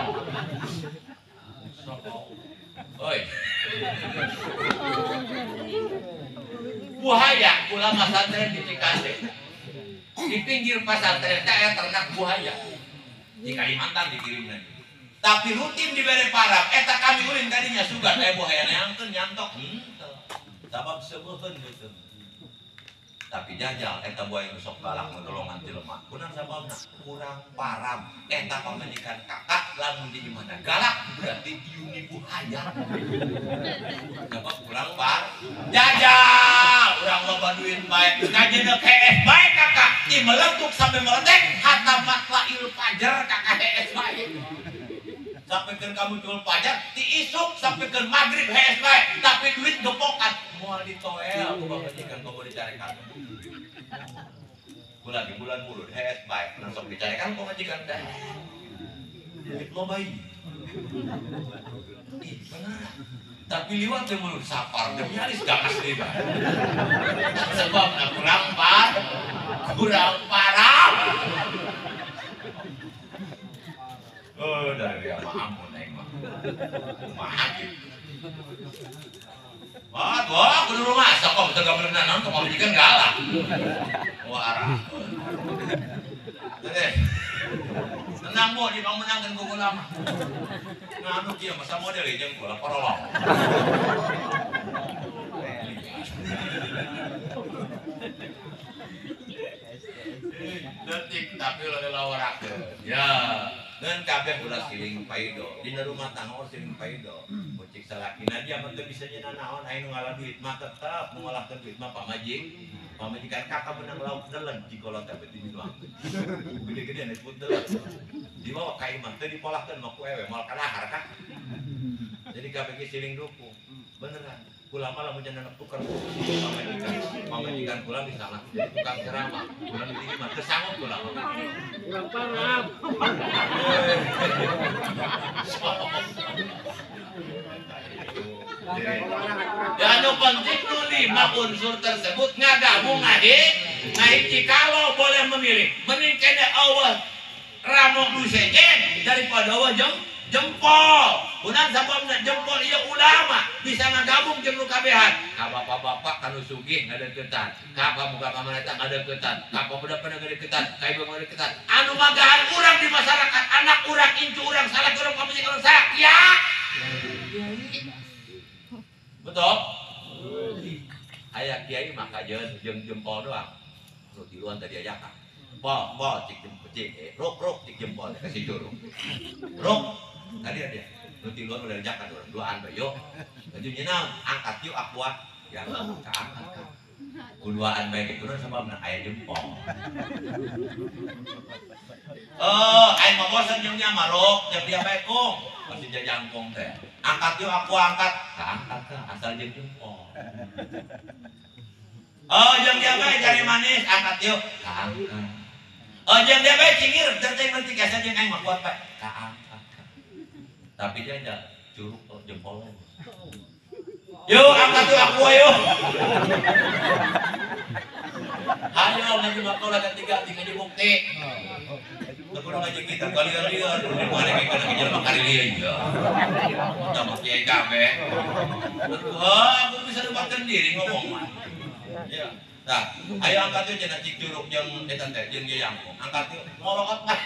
Oi. Buhaya ulama santren di Cikande. Di pinggir pasantren teh aya ternak buhaya. Di Kalimantan dikirim lagi. Tapi rutin dibere parab, eta kami ulin tadinya sugan aya buhaya neangkeun nyantok henteu. Sabab seueuheun gitu. Tapi jajal eta buaya nu sok galak ngadolongan jelema. Kunaon sababna? Kurang param. Eta pamajikan kakak lamun di imahna galak berarti ieu buhaya. Sabab kurang par. Jajal urang loba duit bae. Ngajeundeuk hees bae kakak. Ti meletuk sampai meletek hatta matlail fajar kakak hees bae. Sampai ke kamu jual fajar ti isuk sampai ke maghrib hees bae. Tapi duit gepokan moal ditoel ku pamajikan komo dicarekan. Bulan di bulan mulut hees bae langsung dicarekan pamajikan teh. Duit loba ieu. Ih, bener. Tapi liwat teh mulut sapar demi alis ganas deui bae. Sebabna kurang par, kurang parah. Oh, dari dia mah ampun aing mah. Kumaha kitu. Wah, wah, kudu rumah sok kok teu gablek naon ke pamajikan galak. Wah, arah. Tenang bu, di menangkan ku ulama. Nganu kieu masa model jeung kula porolong. Detik tapi ulah dilaworakeun. Ya, dan kabeh ulah siling paido. Dina rumah tangga siling paido. Cik salakina dia mah teu bisa nyeuna naon aya nu ngalah duit mah tetep nu ngalahkeun duit mah pamajik. Pamajikan kakak menang lauk delen jikolot teh beuti dinuangkeun. Gede-gede disebut delen. Dibawa ka imah teu dipolahkeun mah ku ewe moal kadahar kah. Jadi kabeh ge siling dukung. Beneran. Kula mah lamun jangan tukar pamajikan. Pamajikan kula misalnya jadi tukang ceramah. Kula di imah teu sanggup kula. Kurang parah. Ya nu penting nu 5 unsur tersebut ngagabung ngahiji kalau boleh memilih mending kene Allah ramok nu sejen daripada Allah jempol. Kunaon sababna jempol ieu ulama bisa ngagabung jeung nu kabehan. Ka bapak-bapak kanu sugih ngadeukeutan, ka pamuka kamaneta ngadeukeutan, ka pemuda pada ngadeukeutan, ka ibu ngadeukeutan. Anu magahan urang di masyarakat, anak urang, incu urang, salaki urang, pamajikan urang sak ya. Betul? Aya kiai mah kajeun jeung jempol doang. Nu tiluan tadi ajakan. Pol, pol cik jempol cik, ruk ruk cik jempol kasih curug. Ruk tadi ada. Nu tiluan udah diajakan urang duaan bae yuk. Laju nyeunang angkat yuk aqua. Ya kaangkat ka. Kuduaan bae kitu sababna aya jempol. Oh, aing mah bosen jeung nya mah ruk jeung dia bae kung. Masih jajangkung teh. Angkat yuk aku angkat. Kaangkat ka Asal jeung jempol. Oh, jeung dia bae jari manis angkat yuk. Kaangkat. Oh, jeung dia bae cingir teu penting asal jeung aing mah kuat bae. Kaangkat. Tapi dia aja curug jempolnya. Yuk angkat yuk aku ayo. Ayo ngaji makola ketiga ngaji bukti. Kudu ngaji kita kalian-lian di mana kayak kana jelema kalian ya. Tambah kiai kabeh. Wah, aku bisa lupakan diri ngomong mah. Ya. Nah, ayo angkat yuk cenah cik curug jeung eta teh jeung ieu yangkung. Angkat yuk ngolokot mah.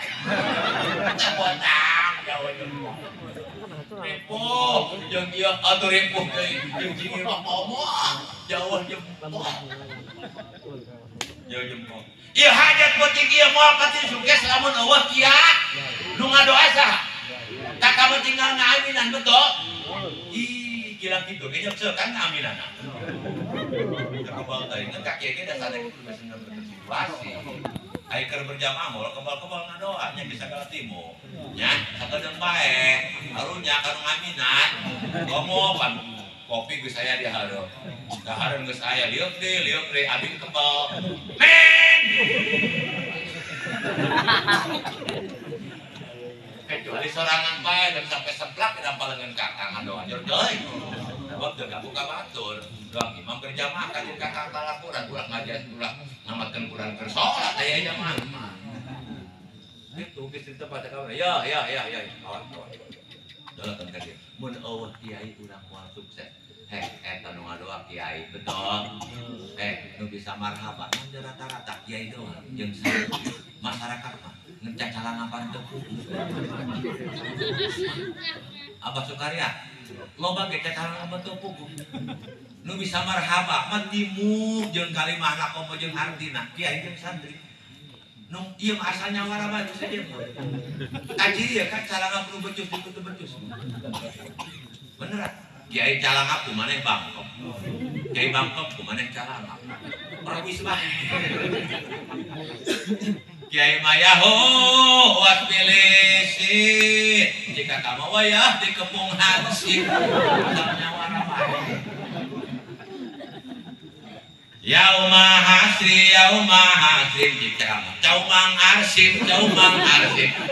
Potang jauh jempol. Ripuh jeung ieu atuh ripuh deui jeung cingir mah ngomong jauh jempol. Jauh jempol. Ieu hajat penting ieu moal pati sukses lamun eueuh kiai nu ngadoa saha? Tak kamu tinggal ngaaminan betul? Ih, gilang kitu ge nyepsel kan ngaaminanna. Kebal teuing kan ka kieu ge dasarna kudu bisa situasi. Ai keur berjamaah moal kebal-kebal ngadoa nya bisa sagala timu. Nya, sakedeung bae. Karunya kanu ngaminan. Komo pan kopi geus aya di hareup. Dahareun geus aya lieuk deui abdi kebal. Men. Kecuali sorangan bae dan sampai seplak di dampalengan kakang ngadoa jor deui. Sebab teu buka batur. Doang imam berjamaah ka jeung kakak kalakuran ulah ngajar ulah ngamatkeun Quran keur salat aya jamaah. Itu geus di tempat kawan. Ya ya ya ya. Kawan. Dolotan ka dieu. Mun eueuh kiai urang moal sukses. Heh, eta nu ngadoa kiai betul. Nu bisa marhaba mun rata-rata kiai doang jeung masyarakat mah ngecacalangapan teu puguh. Abah Sukarya loba ge cacalangapan teu puguh. Nu bisa marhaba mah timu jeung kalimahna komo jeung artina kiai jeung santri. Nu ieu mah asal nyawara bae geus ieu. Kaji ieu kan calangap nu becus teu becus. Beneran. Kiai calangap kumaneh Bangkok. Kiai Bangkok kumaneh calangap. Perwis mah. Kiai mayaho was pilisi jika kamu wayah dikepung hansip asal nyawara bae. Yauma hasri jika caumang arsip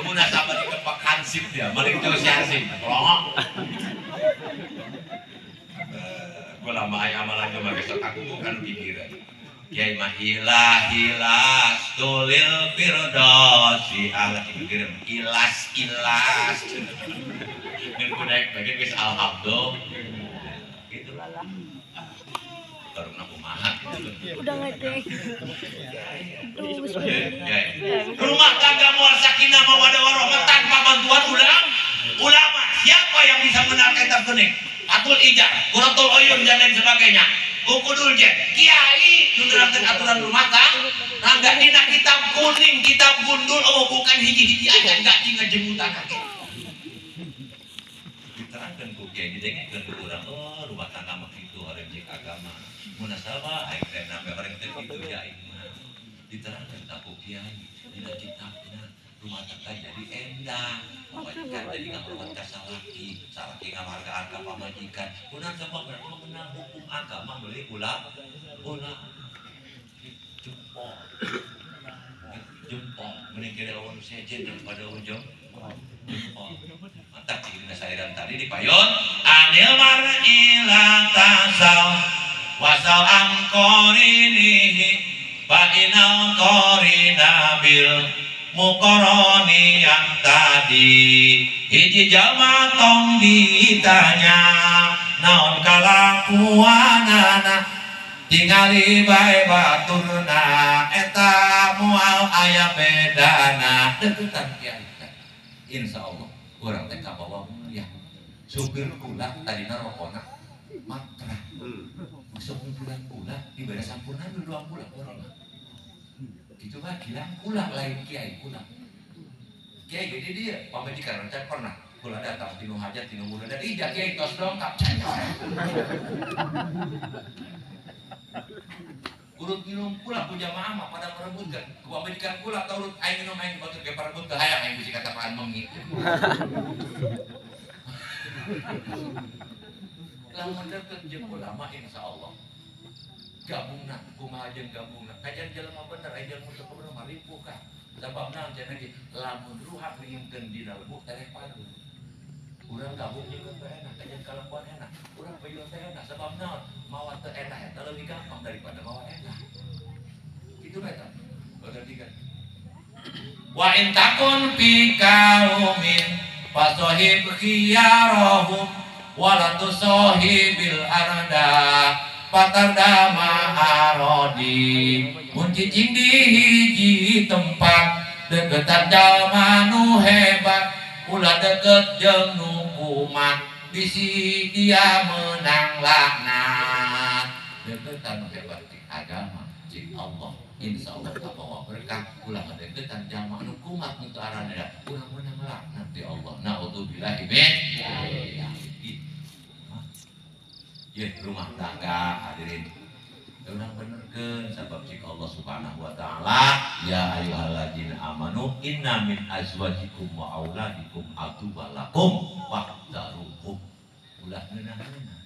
munasabah dikepak hansip dia maling jauh si hansip tolong. Gua lama aya amalan mah geus aku bukan pikiran. Kiai mah hilah tulil firdausi ala kirim ilas ilas. Ngan ku naik bagian geus alhamdulillah. Gitu lah. Tarungna kumaha gitu. Udah ngerti. Rumah tangga moal sakinah mawaddah warahmah tanpa bantuan ulama. Siapa yang bisa mengenalkan kitab kuning? Atul Ijar, Quratul Uyun dan lain sebagainya. Ukudul Jen, kiai nu nerangkeun aturan rumah tangga dina kitab kuning, kitab gundul, oh bukan hiji-hiji aja enggak cing ngajemutan kaki. Diterangkeun ku kiai didengekeun ku urang, oh rumah tangga mah kitu hoream jeung agama. Munasabah aing teh nampe hoream teh kitu ya aing mah. Diterangkeun ta ku kiai dina kitabna rumah tangga jadi endah. Pamajikan jadi ngahormat ka salaki, salaki ngahargaan ka pamajikan. Kunaon sebab mengenal hukum agama meuli ulama. Jempol. Jempol mending kira eueun sejen daripada eueun jempol. Mantap dina sairan tadi dipayon anil mar'i la tasal wasal amqorinihi fa inal qarina bil mukoroni yang tadi hiji jalma tong ditanya naon kalakuanana tingali bae baturna eta moal aya bedana deukeutan kiai teh insyaallah urang teh kabawa mulia supir kula tadina rokona matra masuk kumpulan kula dibere sampurna dua kula urang itu mah gilang kula lain kiai kula kiai jadi dia pamajikan rencan pernah kula datang tinu hajat tinu muda dan ija kiai tos dongkap urut minum kula ku jamaah mah pada merebutkan ku pamajikan kula atau urut aing minum aing batur ge parebut ke hayang aing bisi katapaan mengi. Lamun deket jeung ulama insyaallah. Gabungna kumaha jeung gabungna. Kajian jelema bener aya jelema teu bener mah ripuh ka. Sabab naon cenah ge lamun ruhak diingkeun dina lebuk tereh padu. Urang gabung jeung teu enak, kajian kalakuan enak. Urang payun teh enak sabab naon? Mawa teu enak eta leuwih gampang daripada mawa enak. Kitu bae tah. Berarti kan. Wa in takun fi kaumin fasohib khiyarahum wala tusohibil arda patardama arodi. Mun cicing di hiji tempat deketan jalma nu hebat ulah deket jeung nu kumat bisi dia menang laknat. Deketan nu hebat cik agama cik Allah insyaallah kabawa berkah. Ulah deketan jalma nu kumat nu teu araneda urang menang laknat di Allah. Naudzubillahi min dzalik. Ya rumah tangga hadirin urang benerkeun sabab cik Allah Subhanahu wa taala ya ayyuhalladzina amanu inna min azwajikum wa auladikum aduwwan lakum fahdzaruhum. Ulah ngeunah-ngeunah.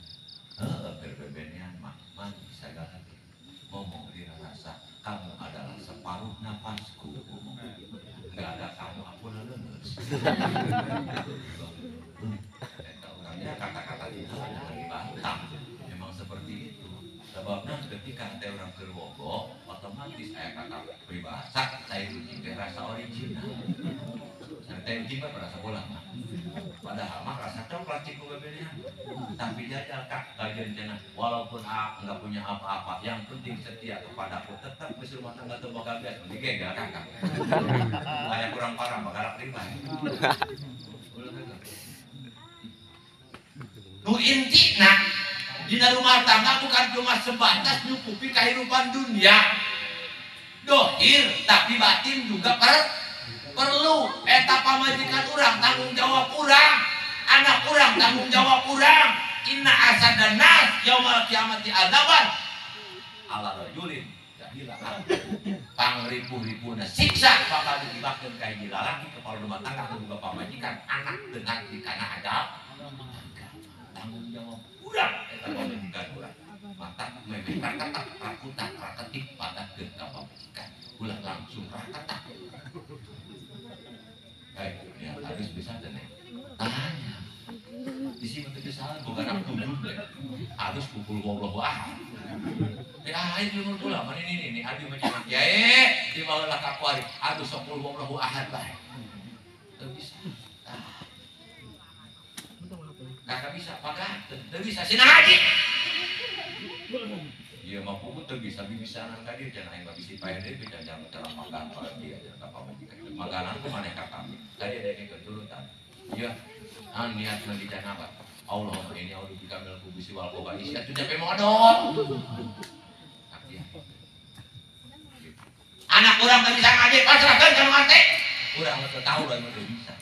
Heuh berbebenean mah mandi sagala ge. Ngomong dina rasa kamu adalah separuh napasku. Enggak ada kamu aku leuleus. Eta urangnya kata-kata itu jangan dibantah. Memang seperti itu. Sebabnya ketika teh urang keur bogo, otomatis aya kata peribahasa tai kucing teh rasa original. Tai kucing mah rasa bola mah. Padahal mah rasa coklat cik ku bebenean. Tapi jajal kak kajian cenah walaupun aku nggak punya apa-apa, yang penting setia kepadaku tetap geus rumah tangga teu bakal beres. Mending ge kakak. Aya kurang parah mah galak lima. Nu intina dina rumah tangga bukan cuma sebatas nyukupi kehidupan dunia dohir, tapi batin juga perlu. Eta pamajikan urang tanggung jawab urang, anak urang tanggung jawab urang. Inna asadan nas yaumal kiamati azaban ala rajulin jahila pangribu-ribuna siksa bakal dibakeun ka hiji lalaki kepala rumah tangga kudu boga pamajikan anak teu ngarti kana agama tanggung jawab urang eta pamajikan urang mata memeh raketak rakutak raketik padahkeun ka pamajikan ulah langsung raketak. Baik, ya harus bisa teh tanya di sini teh salah bukan anak tujuh deh harus pukul goblok ah ya ayo lumur pula mana ini abi macam ya di bawah lah kakuari aduh sok pukul goblok ahad bae teu bisa. Kakak bisa, pakah, teu bisa, sina haji. Iya mah pugu teu bisa, bisa anak tadi jangan aing mah bisi paeh deui jangan cara makan ka dia jangan ka pamajikan. Makanan ku maneh ka kami. Tadi ada yang keturutan. Iya, niat mandi janabat. Allahumma inni a'udzubika minal khubuthi wal khaba'is. Atuh nyampe modal. Anak urang teu bisa ngaji, pasrahkeun ka nu ante. Urang mah teu tahu da teu bisa.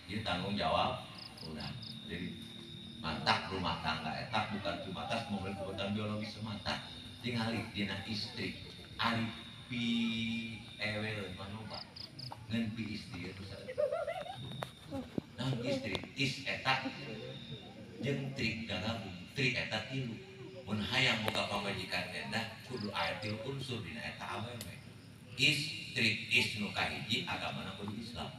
Ieu tanggung jawab urang. Jadi mantak rumah tangga eta bukan cuma atas mobil kebutuhan biologis semata. Tingali dina istri ari pi ewe manoba ngan pi istri itu saeutik. Naon istri is eta jeung tri gabung tri eta tilu. Mun hayang boga pamajikan endah kudu aya tilu unsur dina eta awewe. Istri is nu kahiji agamana kudu Islam.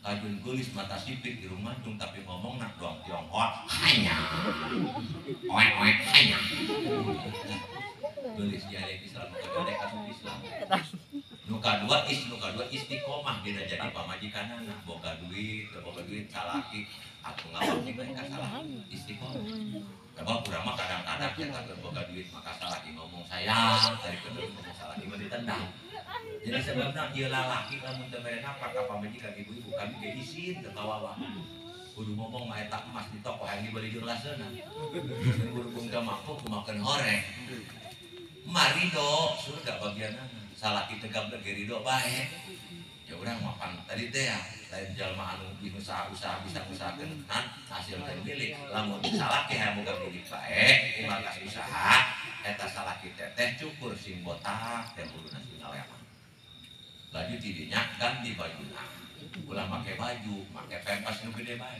Kajun geulis mata sipit di rumah mancung tapi ngomong nak doang Tionghoa hanya oe oe hanya geulis jare Islam maka gede asup Islam. Nu kadua is nu kadua istiqomah dina jadi pamajikanana boga duit teu boga duit salaki atuh ngawak ka salah istiqomah. Sebab urang mah kadang-kadang eta keur boga duit maka salaki ngomong sayang tadi keur ngomong salaki mah ditendang. Jadi sebabna ieu lalaki lamun teu mere nafkah ka pamajikan ibu-ibu kami ge isin teu kawawa. Kudu ngomong mah eta emas di toko hayang dibeli jeung laseuna. Berhubung teu mampu kumakeun horeng. Marido surga bagianana. Salaki teu gablek ge rido bae. Ya urang mah pan tadi teh ya lain jalma anu usaha-usaha bisa usahakeun hasilkeun milik. Lamun salaki hayang boga milik bae kumaha usaha eta salaki teteh cukur sing botak teh buluna sing ngaleman. Laju tidinya ganti bajuna. Ulah make baju, make pempas nu gede bae.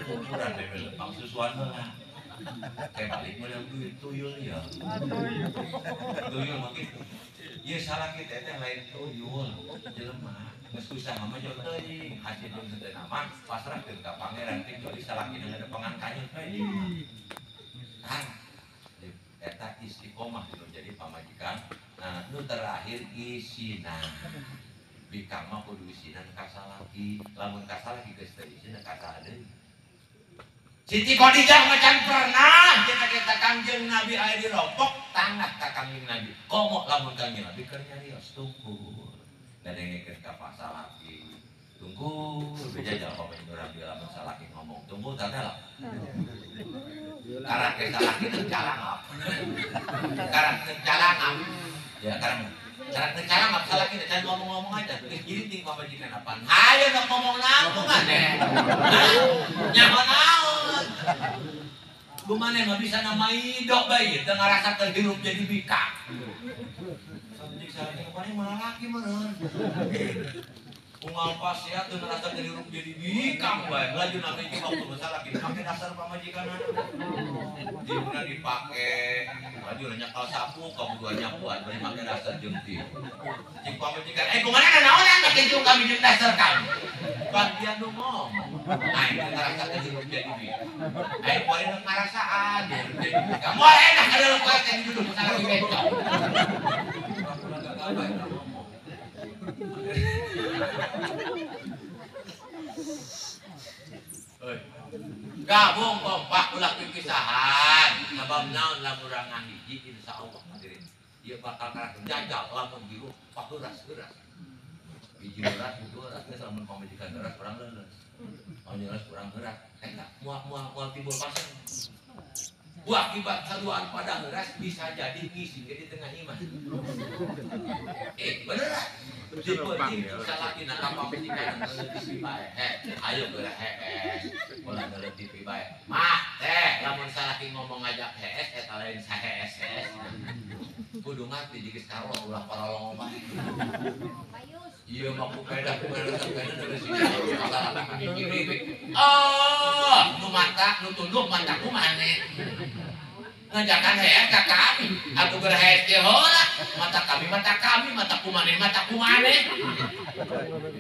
Ukuran bebe lempang susuan heula. Kayak balik menang duit tuyul ya. Tuyul mah kitu. Ieu salah kita teh lain tuyul, jelema. Geus usaha mah jauh teuing, hasil jeung henteu mah pasrahkeun ka pangeran kecuali salakina ada kanyut we. Kan eta istiqomah nu jadi pamajikan. Nah, nu terakhir isinan. Bikang mah kudu isinan ka salaki, lamun ka salaki geus teu isinan ka saha deui. Siti Khadijah macan pernah cenah kita Kangjeng Nabi aya dirompok tangah ka Kangjeng Nabi. Komo lamun Kangjeng Nabi keur nyarios tunggu. Ngadengekeun ka salaki. Tunggu bijajal pamajikan urang di lamun salaki ngomong tunggu tah lah. Karang ke salaki teu calangap. Karang teu calangap. Ya karang teu calangap salaki teh can ngomong-ngomong aja. Geus jirinting pamajikan apaan. Hayo nu ngomong nangtung ane. Nyaho naon. Kumaha mah bisa namai dok bae teu ngarasa teu hirup jadi bikang. Saeutik salaki paling malah laki meureun. Unggal pas ya teu ngarasa teu hirup jadi bikang bae. Laju nami jeung waktu salaki make dasar pamajikan. Dina dipake laju nyakal sapu kamu dua nyapuan bari make dasar jeung ti. Cik pamajikan kumaha naonan make jeung kami jeung dasar kami. Bagian nu ngomong. Aing teu ngarasa teu hirup jadi bikang. Aing poe nu ngarasaan jadi bikang. Moal enak ada poe teh duduk salaki bencong. Gabung kompak ulah pipisahan. Sabab naon lamun urang ngahiji insyaallah hadirin. Ieu bakal karak jajal lamun hirup paheuras-heuras. Hiji heuras, hiji heuras geus lamun pamajikan heuras urang leuleus. Lamun heuras urang heuras. Eta moal timbul pasang. Buah akibat saduan pada heuras bisa jadi ngising di tengah imah. Bener. Di penting salakina ka pamajikan ngeuleuh TV bae. Ayo geura hees. Ulah ngeuleuh TV bae. Mah teh lamun salaki ngomong ngajak hees eta lain sahees. Kudu ngarti jeung geus karo ulah parolong bae. Ieu mah ku pedah ku pedah sampeuna terus salaki ngiri. Oh, nu mata nu tunduk mata ku mane. Ngajakan hees ka kami, atuh geura hees teh heula. Mata kami, mata kumane, mata kumane.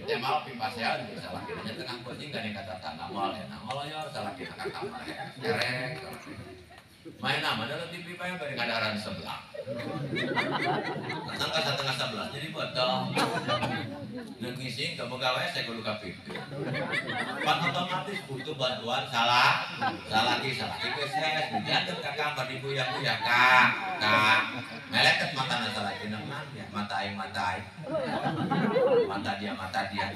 Teh mau pipasean salakina nya tengah penting gandeng ka tatangga moal enak ngoloyor salakina ka kamar hees kerek. Main nama dalam TV bae bari ngadaran sebelah. Datang ka satengah sebelah jadi botol. Nu ngising ka boga wae saya kudu ka pintu. Pan otomatis butuh bantuan salah salaki geus hees dianteur ka kamar dibuyang-buyang ka meletet matana salaki nang ya mata aing mata aing. Mata dia.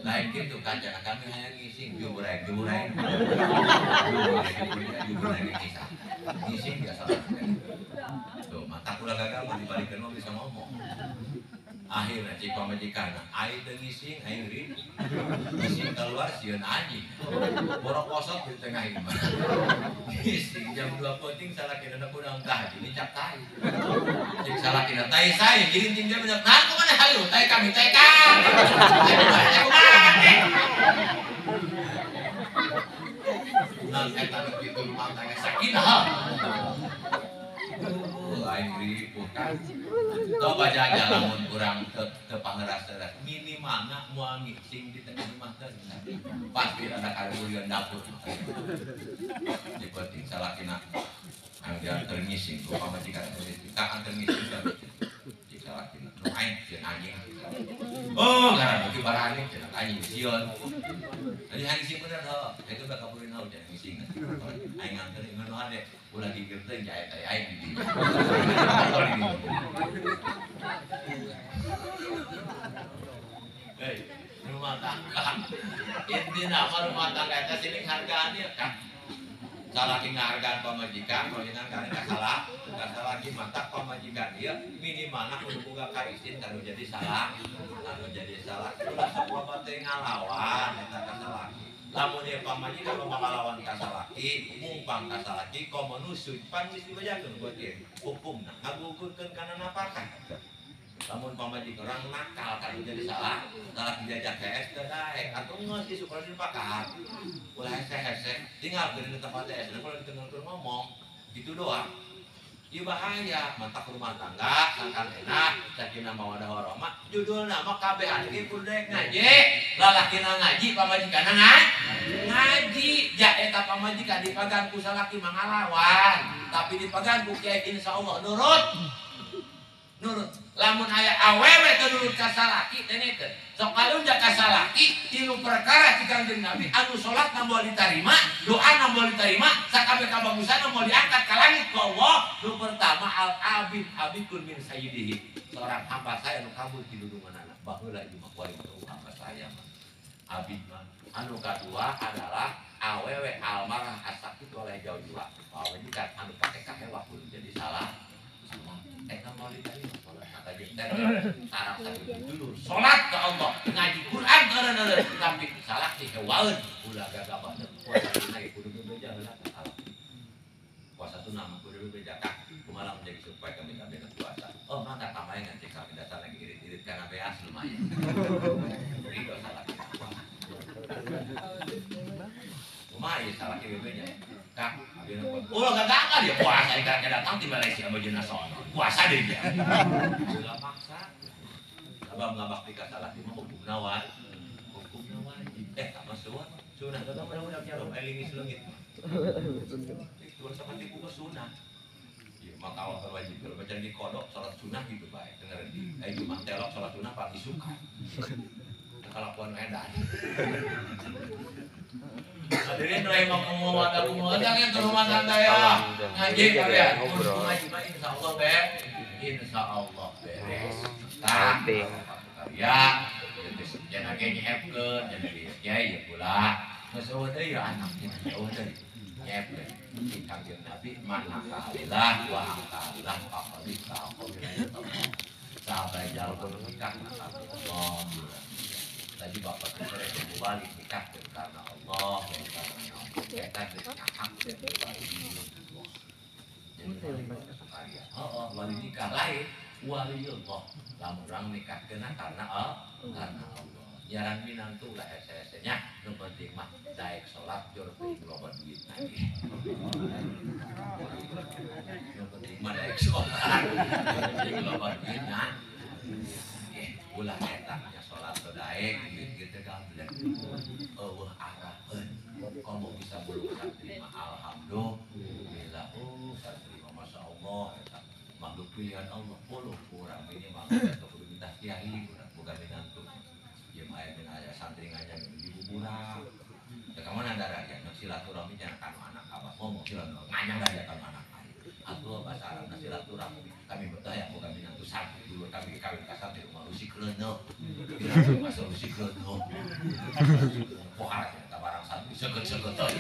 Lain kitu kan jangan kami hayang ngising jubureng. Jubureng kisah. Ngising dia salah. Tuh mata kula gagal mau dibalikeun mah bisa ngomong. Akhirnya cik pamajikan aing teu ngising aing ri. Ngising keluar sieun anjing. Borok kosong di tengah imah. Ngising jam 2 penting salakina kurang tah jadi cap tai. Cik salakina tai saya jadi ting dia bener. Nah kumaha hayu tai kami tai kami. Tai kumaha. Nah eta nu kitu rumah tangga sakinah. Aing ripuh kan. Coba jaga lamun kurang teu pangeras-eras minimalna moal ngising di tengah imah teh. Pasti ada karulian dapur. Di penting salakina anu dianteur ngising ku pamajikan teh ka anteur ngising teh. Cik salakina nu aing sieun anjing. Oh, ngaran beuki barani cenah anjing sieun. Jadi aing sieun bener heuh. Itu bakal kaburin heuh jangan ngising. Aing nganteur ingeun nu hade. Ulah gigir teh jae teh aing di dieu. Hei, rumah tangga. Intina mah rumah tangga eta siling hargaan ieu kan. Salaki ngahargaan pamajikan, pamajikan kali ka salah, ka salaki matak pamajikan ieu minimalna kudu boga kaisin kanu jadi salah, kanu jadi salah. Ulah sok loba teh ngalawan eta ka salaki. Lamun ieu pamajikan loba ngalawan ka salaki, mungpang ka salaki komo nusut pan geus dibejakeun buat ieu. Hukumna ngagugurkeun kana napakah. Lamun pamajikan urang nakal kan jadi salah, salah dijajah HS teu daek atuh geus isuk kalau dipakai. Ulah hese-hese, tinggal di tempat HS, kalau ditinggalkeun ngomong, gitu doang. Ieu bahaya, mantak rumah tangga, sangkan enak, sakinah mawaddah warahmah, judulna mah kabeh anu kudu daek ngaji, lalakina ngaji, pamajikanna ngaji, ja eta pamajikan dipagan ku salaki mah ngalawan, tapi dipagan ku kiai insyaallah nurut. Nurut. Lamun aya awewe teu nurut ka salaki teh teh. Sok kalunja ka salaki tilu perkara ti Kangjeng Nabi anu salat na moal ditarima, doa na moal diterima, sakabeh kabagusan moal diangkat ka langit ku Allah. Nu pertama al abid abidun min sayyidihi. Seorang hamba saya anu kabur ti dudunganana. Baheula ieu mah kuari teu hamba saya mah. Abid mah. Anu kadua adalah awewe almarah asakit oleh jauh jiwa. Pamajikan anu pake kahewa pun jadi salah. Eta moal diterima salat maka jeung teh sareng dulur salat ka Allah ngaji Quran eureun tapi salah dihewaeun ulah gagabah teh puasa tuna ge kudu bebeja heula salah. Puasa tuna mah kudu bebeja kah kumaha menjadi supaya kami kabeh puasa. Oh mangga kamae ngan cek kami dasar lagi irit-irit kana beas lumayan. Ridho salah. Kumaha ieu salah ge bebeja kah ulah gagah dia puasa ikan datang di Malaysia baju nasional puasa deh dia ulah maksa abang ngabakti ka salaki mah hukumna wajib tak masuk sunah tetep udah jalur elingis leungit itu sama tipu ke sunah ya maka awal wajib kalau baca di kodok salat sunah gitu bae denger di mah telok salat sunah paling suka kalakuan edan. Hadirin rahimakumullah wa ta'ala ke rumah tangga ya. Ngaji kalian. Ngaji mah insyaallah beres. Insyaallah beres. Tah. Ya, jangan ge nyepkeun, jangan ge kiai ya pula. Geus eueuh deui ya anaknya, eueuh deui. Nyepkeun. Kangjeng Nabi mana kalilah wa angkalilah faqad ta'ala. Sahabat jalan nikah Allah. Tadi bapak itu balik nikah karena Allah, karena kita nikah oh, wali nikah lain, waliullah. Lamun urang nikah kena karena Allah. Nyaran minantu lah ese-esenya, nu penting mah daek salat jor teuing loba duit lagi. Nu penting mah daek salat, teuing loba duit nah. Ulah eta nya salat teu daek duit kieu teh gablek. Eueuh araheun. Komo bisa bulu santri mah alhamdulillah. Oh, santri mah masyaallah eta makhluk pilihan Allah. Puluh urang minimal eta kudu minta kiai urang boga minantu. Ieu mah aya aya santri nganyang di buburak. Da ka mana darah nu silaturahmi nya ka anak abah ngomong silaturahmi nganyang da ka anak. Atuh bahasa Arabna silaturahmi kami betah ya boga minantu santri dulu kami kawin ka santri rumah usik leuneuh. Masa usik leuneuh. Pohara eta barang santri seukeut-seukeut teh.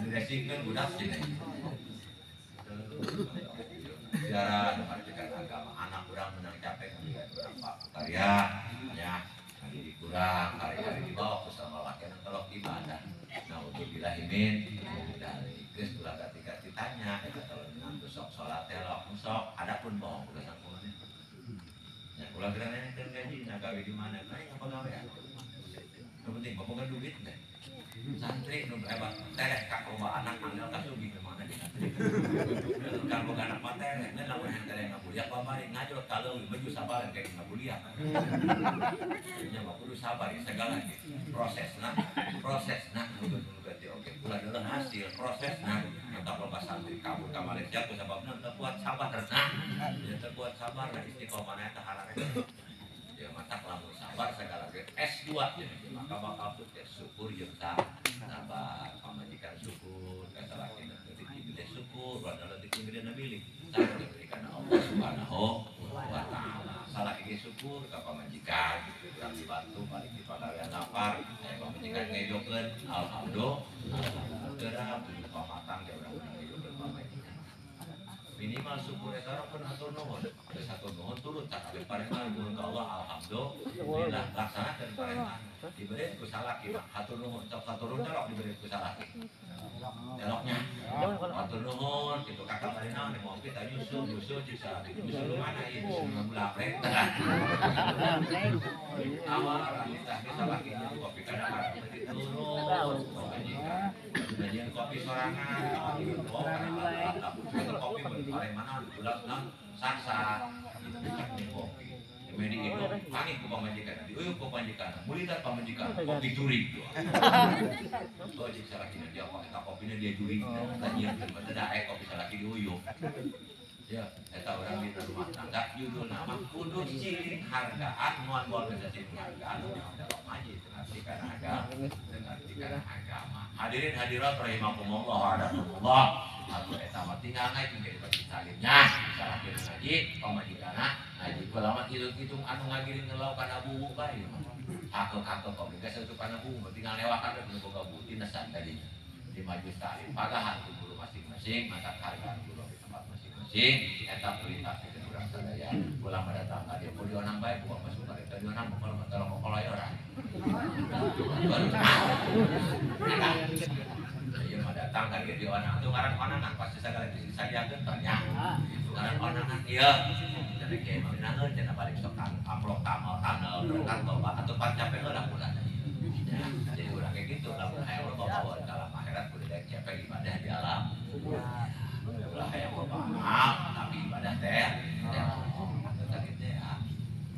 Jadi budak sih. Sejarah mengartikan agama anak kurang menang capek melihat orang Pak karya ya jadi kurang hari-hari dibawa bersama laki kalau ibadah. Nah untuk bilahimin dari geus ulah ketika ditanya eta kalau minantu sok salat teh sok adapun bohong ulah sangkulan. Ya ulah geura nanya gaji nah gawe di mana? Nah apa gawe? Nu penting boga duit teh. Santri nu hebat tereh ka loba anak angel ka sugih mana di santri. Kan boga anak mah tereh ngan lamun tereh ngabuliak pamari ngajot ka leuwih baju sabar kayak ngabuliak. Nya mah kudu sabar ya segala ge. Prosesna kudu berarti oke ulah deuleuh hasil prosesna mantap loba santri kabur ka Malaysia ku sababna teu kuat sabar nah. Ya teu kuat sabar nah istiqomah eta hararek. Ya mantap lamun sabar segala ge S2 jadi maka bakal sukses syukur jeung sabar pamajikan syukur ka salaki leutik gede syukur pada leutik gede na milik sabar diberikan Allah Subhanahu wa taala salaki ge syukur ka pamajikan urang dibantu balik di pagawean lapar aya pamajikan ngejokeun alhamdulillah geura pamatang ge urang ngejokeun pamajikan minimal syukur eta pun hatur nuhun. Geus hatur nuhun turut sakabeh parentah nuhun ka Allah alhamdulillah laksanakeun parentah. Diberi ku salaki mah hatur nuhun sok saturun telok diberi ku salaki. Teloknya hatur nuhun kitu kakak bari naon ngopi tah nyusul nyusul cik salaki nyusul mana ieu nyusul ngabulaprek tah. Awal tah salaki jadi kopi kana turun gajian kopi sorangan kopi paling mana bulat non saksa kopi mendi itu pangih ku pamajikan diuyup ku pamajikan mulitan pamajikan kopi juri oh cik salaki dia kopi kopinya dia juri tanya teu daek kopi salaki diuyup ya eta urang di rumah tangga judul nama kudu silih hargaan moal moal bisa silih hargaan dalam ngaji ngerti kana agama ngerti kana agama. Hadirin hadirat rahimakumullah wa adakumullah. Atuh eta mah tinggal naik ke majelis talimnya salaki ngaji pamajikanna ngaji kula mah hitung-hitung anu ngagiring ngelau kana bubu bae mah hakeu-hakeu kopi geus asup kana bubu tinggal lewakan we boga bubu tinesan tadinya di majelis talim pagahan ku guru masing-masing maka hargaan guru di tempat masing-masing eta perintah ke urang sadaya ulah mah datang ka dieu kudu onang bae buka masuk ka dieu onang buka mah tolong kokoloyoran baru ieu mah datang ka dieu onang tuh ngaran onangan pasti sagala geus disadiakeun tanya ngaran onangan ieu tapi kiai mah naeun cenah balik sok amplop kamal tanel berkat loba atuh pan capek heula bulan ya jadi urang kayak gitu lamun hayang loba bawa ka alam akhirat kudu daek capek ibadah di alam ulah hayang loba amal tapi ibadah teh atuh tadi teh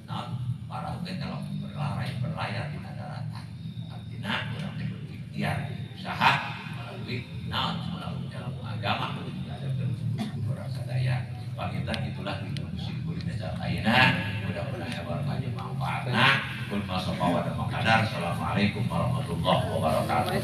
naon para teh kalau berlayar di daratan artinya urang teh kudu ikhtiar usaha melalui naon melalui ilmu agama kudu diajarkeun ku urang sadaya. Panginten itulah diskusi kuliner ayeuna mudah-mudahan barokah jeung manfaatna. Kun masofa wa makadar. Assalamualaikum warahmatullahi wabarakatuh.